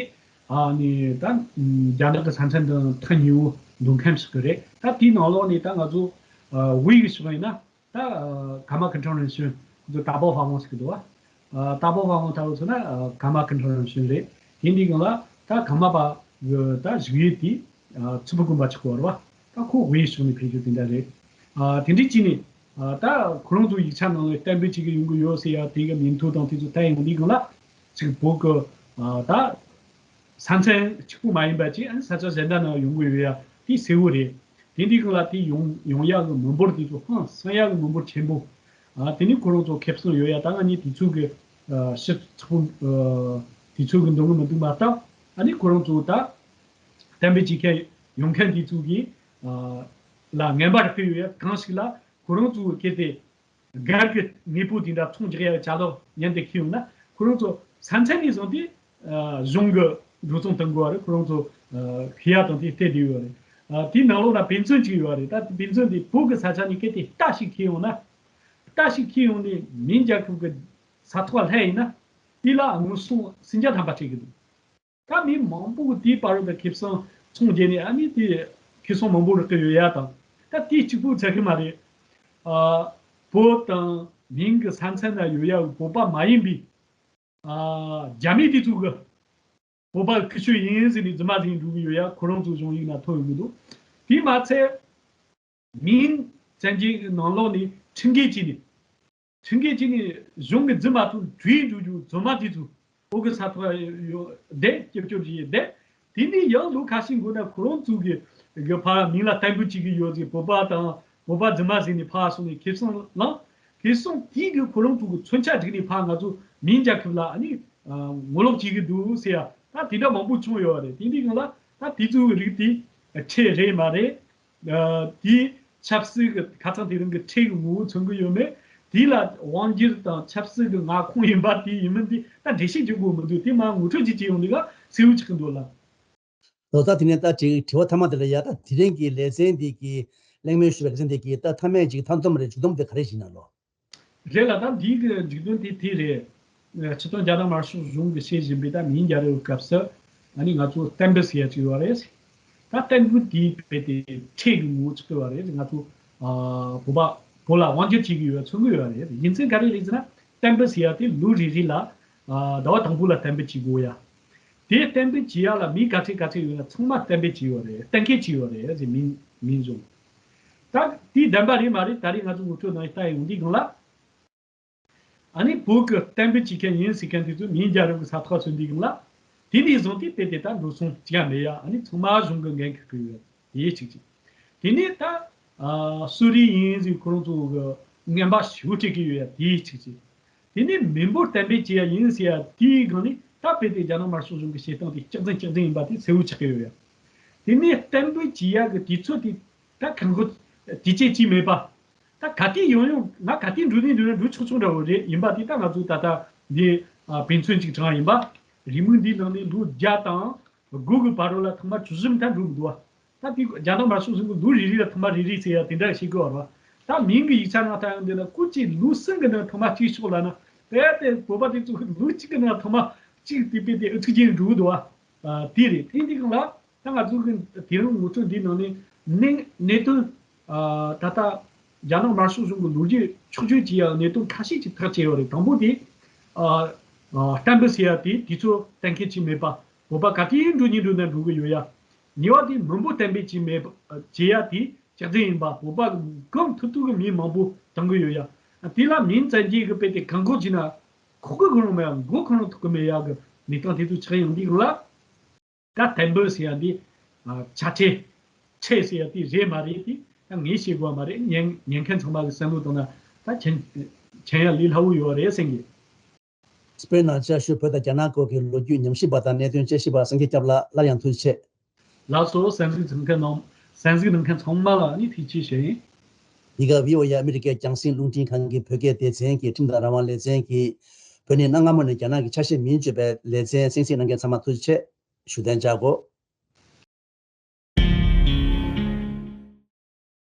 ཨ་ནི་ད་རྒྱ་ནག་གི་ས་མཚམས་དང་ཐག་ཉེ་བོ་འདུག་མཁན་ཞིག་གི་རེད། ད་དེའི་ནང་ལོགས་ནས་ད་ང་ཚོ་ཨ་ཝེ་གི་ཕྱོགས་ཡིན་ན་ད་ཨ་ཀརྨ་སྐུ་ཕྲེང་རིམ་བྱོན། ཁོ་ཚོ་དྭགས་པོ་ཧྥ་ཝང་ཟེར་གི་འདུག་བ། ཨ་དྭགས་པོ་ཧྥ་ཝང་ལྟ་བུ་མཚོན་ན་ཨ་ཀརྨ་སྐུ་ཕྲེང་རིམ་བྱོན་རེད། དེ་འདི་སྒང་ལ་ད་ཀརྨ་པ་གི་ད་བཞུགས་ཡུལ་དེ་ཨ་ཚུལ་ཁྲིམས་དགོན་པ་ཆགས་ཀྱི་ཡོད་རེད་བ། ད་ཁོ་ཝེ་ཕྱོགས་ནས་ཕེབས་རྒྱུ་དེ་འདྲ་རེད། ཨ་དེ་འདྲའི་ཅིག་ནས་ཨ་ད་ཁོ་རང་ཚོ་ཡིག་ཆ་ནང་ལ་གཏན་འབེབས་བྱེད་ཀྱི་ཡོང་གི་ཡོད་ཟེར་ཡ་དེ་གི་མིང་ཐོ་དང་དེ་ཚོ་ལྟ་ཡོང་དུས་སྒང་ལ་ཅིག་བོད་གི་ཨ་ད་ས་མཚམས་གཅིག་པུ་མ་ཡིན་པ་ཅིག་ཨ་ནི་ས་ཆ་གཞན་དག་ནང་ཡོང་གི་ཡོད་ཡ་དེ་གསལ་བོ་རེད། དེ་འདི་སྒང་ལ་དེ་ཡོང་ཡོང་ཡག་གི་མི་འབོར་དེ་ཚོ་ཧང་སང་ཡག་གི་མི་འབོར་ཆེན་པོ། ཨ་དེ་ནི་ཁོ་རང་ཚོ་ཁེ་བཟང་ཡོད་ཡ། ད་ང་གཉིས་དུས་ཚོད་ཀྱི་ཨ་ཕྱི་ཚོགས་ཨ་དུས་ཚོད་ཀྱི་འདང་གི་མི་འདུག་མ་གཏོགས། ཨ་ནི་ཁོ་རང་ཚོ་ད་གཏན་འབེབས་བྱེད་མཁན་ཡོང་མཁན་དེ་ཚོ་གིས་ཨ་ལ་ངན་པ་རེ་ཕུལ་ཡོད་ཡ། གང་ཞིག་ལ་ཁོ་རང་ཚོ་གི་གལ་ཏེ་སྒེར་གྱི་དངོས་པོ་དེ་འདྲ་ཚོང་རྒྱག་ཡ་ཆ་ལོག་ཉན་དེ་ཁེལ་ཡོང་ན། ཁོ་རང་ཚོ་ས་མཚམས་ནས་བཟུང་སྟེ་ཨ་གཞུང་གི་འགྲོ་སོང་གཏོང་དགོས་པ་རེད། ཁོ་རང་ཚོ་ཨ་ཤི་ཡ་དང་དེ་བལྟས་བསྡད་ཡོད་རེད། ཨ་དེའི་ནང་ལོགས་ལ་དཔེ་མཚོན་ཅིག་ཡོད་རེད། ད་དཔེ་མཚོན་དེ་བོད་ཀྱི་ས་ཆ་ནས་གལ་ཏེ་རྟ་ཞིག་ཁེལ་ཡོང་ན། རྟ་ཞིག་ཁེལ་ཡོང་ནས་མིང་རྒྱལ་ཁབ་ཀྱི་ས་ཐོག་ལ་སླེབས་ཡིན་ན། དེ་ལ་དངུལ་སྲང་སུམ་བརྒྱ་ཐམ་པ་སྤྲད་ཀྱི་འདུག། ད་མི་མང་པོ་གིས་དེའི་བར་དུ་ཁེ་བཟང་ཚོང་རྒྱག་ནས་ཨ་ནི་དེ་ ཁེ་བཟང་མང་པོ་རག་གི་ཡོད་ཡ་དང་། ད་དེ་གཅིག་པུ་ཚད་གི་མ་རེད། ཨ། བོད་དང་མིང་གི་ས་མཚམས་ན་ཡོད་ཡ་བོད་པ་མ་ཡིན་པའི། ཨ། རྒྱ་མི་དེ་ཚོ་གི་བོད་པ་ཁུ་ཆོས་ཡིན་ཟེར་ནས་རྫུན་མ་ཟིན་འགྲོ་གི་ཡོད་ཡ། ཁོ་རང་ཚོ་གཞུང་ཡིག་ན་ཐོན་ཡོང་གི་འདུག་དེ་མ་ཚད། མིང་བཙན་གྱི་ནང་ལོགས་ནས་ཁྲིམས་འགལ་བྱས་ནས། ཁྲིམས་འགལ་བྱས་ནས་གཞུང་གི་རྫུན་མ་ཐུག་བྲོས་འགྲོ་རྒྱུ་རྫུན་མ་དེ་ཚོ་བོད་གི་ས་ཐོག་ཡོད་བསྡད། སྐྱོབ་སྐྱོབ་བྱས་བསྡད། དེ་ནས་ཡང་ལོ་ཁ་ཤས་འགོར་ན་ཁོ་རང་ཚོ་གི་གི་ཕར་མིང་ལ་གཏན་འབེབས་བྱེད་ཀྱི་ཡོད་ཟེར། བོད་པ་དང་བོད་པ་རྫུན་མ་ཟེར་ནས་ཕར་སོང་ནས་ཁེ་བཟང་བླངས། ཁེ་བཟང་དེའི་གི་ཁོ་རང་ཚོ་གི་མཚོན་ཆ་བསྒྲིགས་ནས་ཕར་ང་ཚོ་མིང་རྒྱལ་ཁབ་ལ་ཨ་ནི་ངོ་ལོག་བྱེད་ཀྱི་འདུག་ཟེར་ཡ། ད་དེ་འདྲ་མང་པོ་བྱུང་ཡོད་རེད། དེ་འདྲའི་སྒང་ལ་ད་དེ་ཚོའི་རིགས་དེ་ཁྲེལ་རེད་མ་རེད། ཨ། དེའི་ཆབ་སྲིད་ཀྱི་ཁ་སང་དེ་རིང་གི་ཁྲེལ་གྱི་ངོ་བོ་མཚོན་གྱི་ཡོད་མེད། དེ་ལ་དབང་སྒྱུར་དང་ཆབ་སྲིད་ཀྱི་མངའ་ཁོངས་ཡིན་པ་དེ་ཡིན་མིན་དེ་ད་འགྲེལ་བཤད་བྱེད་དགོས་མི་འདུག་དེ་མ་ངོ་སྤྲོད་ཅིག་བྱེད་ཡོང་དུས་ཀ་གསལ་བོ་ཆགས་ཀྱི་འདུག་ལ། ལོ་ཙཱ། དེ་ནས་ད་དྲི་དྲི་བ་མཐའ་མ་དེ་ལ་ཡ། ད་དེ་རིང་གི་ལེ་ཚན་འདི་གི་གླེང་མོལ་ཞུ་བའི་ལེ་ཚན་འདི་གི་ད་མཐའ་མའི་ཅིག་མཐའ་སྡོམ་རེད། མཇུག་སྡོམ་དེ་ག་རེ་ཞིག་ན་ལོ། རེད་ལ། ད་འདི་གི་མཇུག་དོན་དེ་དེ་རེད། སྤྱིར་བཏང་རྒྱ་ནག་དམར་ཤོག་གཞུང་གིས་བཤད་བཞིན་པའི་ད་མིང་རྒྱལ་རབས་སྐབས་སུ་ཨ་ནི་ང་ཚོ་གཏན་འབེབས་ཟེར་ཡ་ཅིག་ཡོད་རེད། ད་གཏན་འབེབས་དེའི་རྦད་དེ་ཁྲེལ་གྱི་ངོ་བོ་ཆགས་ཡོད་རེད། ང་ཚོ་ཨ་བོད་པ་བོད་ལ་དབང་སྒྱུར་བྱེད་ཀྱི་ཡོད་མཚོན་གྱི་ཡོད་རེད། རྒྱུ་མཚན་ག་རེ་རེད་ཟེར་ན། གཏན་འབེབས་ཟེར་ཡ་དེ་ལོ་རེ་རེ་ལ་ཨ་ཟླ་བ་དང་པོ་ལ་གཏན་འབེབས་བྱེད་དགོས་ཡ། དེ་གཏན་འབེབས་བྱེད་ཡ་ལ་མི་ག་ཚད་ག་ཚད་ཡོད་ན་ཚང་མ་གཏན་འབེབས་བྱས་ཡོད་རེད། གཏན་འཁེལ་བྱས་ཡོད་རེད་ཟེར། མིང་མིང་བཟུང་། ད་དེའི་བདེན་པ་རེད་མ་རེད་ད་རེས་ང་ཚོ་ངོ་སྤྲོད་གནང་ཡ་ལྟ་ཡོང་དུས་སྒང་ལ། ཨ་ནི་བོད་ཀྱི་གཏན་འབེབས་བྱེད་མཁན་ཡིན་ཟེར་མཁན་དེ་ཚོས་མིང་རྒྱལ་རབས་ཀྱི་ས་ཐོག་ཚུད་དུས་སྒང་ལ། དེ་ནས་བཟུང་སྟེ་དཔེ་དེ་ལྟར་འགྲོ་སོང་ཅི་ཡང་མེད་ཡ། ཨ་ནི་ཚང་མ་གཞུང་གི་འགན་འཁུར་གྱི་ཡོད། དེ་གཅིག་གཅིག་དེ་ནས་ད་ཨ་གསོ་རིག་ཡིན་ཟེར་ཁོ་རང་ཚོ་གི་ངན་པ་ཞེ་པོ་སྤྲད་ཀྱི་ཡོད་ཡ། དེ་གཅིག་གཅིག་དེ་ནས་མི་འབོར་གཏན་འབེབས་བྱེད་ཡ་ཡིན་ཟེར་ཡ་དེའི་སྒང་ནས་ད་དཔེ་དེ་རྒྱ་ནག་དམར་ཤོག་གཞུང་གི་བྱེད་སྟངས་དེ་སྐྱག་རྫུན་སྐྱག་རྫུན་ཡིན་པ་དེ་གསལ་བོ་ཆགས་ཀྱི་ཡོད་ཡ། དེ་ནས་གཏན་འབེབས་བྱེད་ཡ་གི་དུས་ཚོད་དེ་ད་གང་གོ་དུས་ཆད་ཅིག་མེད་པ། ད་ག་དུས་ཡོང་ཡོང་ང་ག་དུས་འགྲོ་ནས་འགྲོ་ན་འགྲོ་ཆོག་ཆོག་འདྲ་བོ་རེད། ཡིན་པ་དེ་ད་ང་ཚོས་ད་ལྟ་འདི་ཨ་དཔེ་མཚོན་ཅིག་དྲངས་ཡིན་པ། རེའུ་མིག་འདིའི་ནང་ནས་ལོ་བརྒྱ་དང་དགུ་གི་བར་རོ་ལ་ཐེངས་མ་བཅུ་བཞི་མཐའ་འགྲོ་མི་འདུག་བ། ད་དེ་རྒྱ་ནག་དམར་ཤོག་གཞུང་གི་ལོ་རེ་རེ་ལ་ཐེངས་མ་རེ་རེ་ཟེར་ཡ་དེ་འདྲ་བྱེད་དགོས་བ། ད་མིང་གི་ཡིག་ཆ་ནང་ལྟ་ཡོང་དུས་ན་སྐུ་མཁྱེན་ལོ་གསུམ་གི་ནང་ཐེངས་མ་གཅིག་ཤོག་ལབ་ན། དེ་ལྟ་བོད་པ་དེ་ཚོ་ལོ་གཅིག་གི་ནང་ཐེངས་མ་གཅིག་དེ་དཔེ་དེ་ཨུ་ཚུགས་ཅན་འགྲོ་གི་འདུག་བ། ཨ་དེ་རེད། དེ་འདི་གང་ལ། ད་ང་ཚོ་གི་དེ་རིང་ངོ་སྤྲོད་འདིའི་ནང་ནས་གནད་གནད་དོན་ཨ་ད་ལྟ་རྒྱ་ནག་དམར་ཤོག་གཞུང་གི་ལོ་རྒྱུས་ཕྱོགས་བསྐྱོད་བྱེད་ཡ་གནད་དོན་ཁ་ཤས་ཅིག་ཐག་བཅད་ཡོད་རེད། དང་པོ་དེ་ཨ་ཨ་གཏན་འབེབས་ཟེར་ཡ་དེ་དུས་ཚོད་གཏན་འཁེལ་བྱས་མེད་པ། བོད་པ་ག་དུས་འགྲོ་སྙིང་འདོད་ན་འགྲོ་གི་ཡོད་ཡ། གཉིས་པ་དེ་མི་འབོར་གཏན་འབེབས་བྱས་མེད་པ་བྱེད་ཡ་དེ་སྐྱག་རྫུན་ཡིན་པ། བོད་པ་གི་གང་ཐུབ་ཐུབ་གི་མི་མང་པོ་བཏང་གི་ཡོད་ཡ། དེ་ལ་མིང་བཙན་གྱིས་གི་དཔེ་དེ་གང་གོ་བྱས་ན་ཁོག་གི་གོ་རང་མེད་ཡ། མགོ་གང་རང་ཐུག་གི་མེད་ཡ་གི་གནས་སྟངས་དེ་ཚོ་ཆགས་ཡོང་དུས་ལ། ད་གཏན་འབེབས་ཟེར་ཡ་འདི་ཨ་ཆ་ཁྲེལ་ཁྲེལ་ཟེར་ཡ་དེ་རེད་མ་རེད་དེ་ད་ངས་བཤད་དགོས་མ་རེད། ཉན་ཉན་མཁན་ཚང་མ་གི་བསམ་བློ་བཏང་ན་ད་མཁྱེན་མཁྱེན་ཡ་ལས་སླ་བོ་ཡོད་རེད་བསམ་གི། དཔེར་ན་ཅ་ཞུ་བོད་དང་རྒྱ་ནག་སྐོར་གྱི་ལོ་རྒྱུས་ཉམས་ཞིབ་པ་དང་གནད་དོན་དཔྱད་ཞིབ་པ་སེང་གེ་སྐྱབས་ལགས། སླར་ཡང་ཐུགས་རྗེ་ཆེ། ལགས་སོ། གསན་གཟིགས་གནང་མཁན་རྣམས་གསན་གཟིགས་གནང་མཁན་ཚང་མ་ལ་ནི་ཐུགས་རྗེ་ཆེ་ཞུ་ཡིན། འདི་ག་བྷི་ཨོ་ཨེ་ཨ་མི་རི་ཀའི་རྒྱང་སྲིང་རླུང་འཕྲིན་ཁང་གི་བོད་སྐད་སྡེ་ཚན་གྱི་ཁྲིམས་དང་རང་དབང་ལེ་ཚན་གྱིས་བོད་ནས་གནའ་སྔ་མོ་ནས་རྒྱ་ནག་གི་ཆ་ཤས་མིན་བརྗོད་པའི་ལེ་ཚན་གསན་གཟིགས་གནང་མཁན་ཚང་མ་ཐུགས་རྗེ་ཆེ་ཞུ་གཏན་འཇགས་གོ།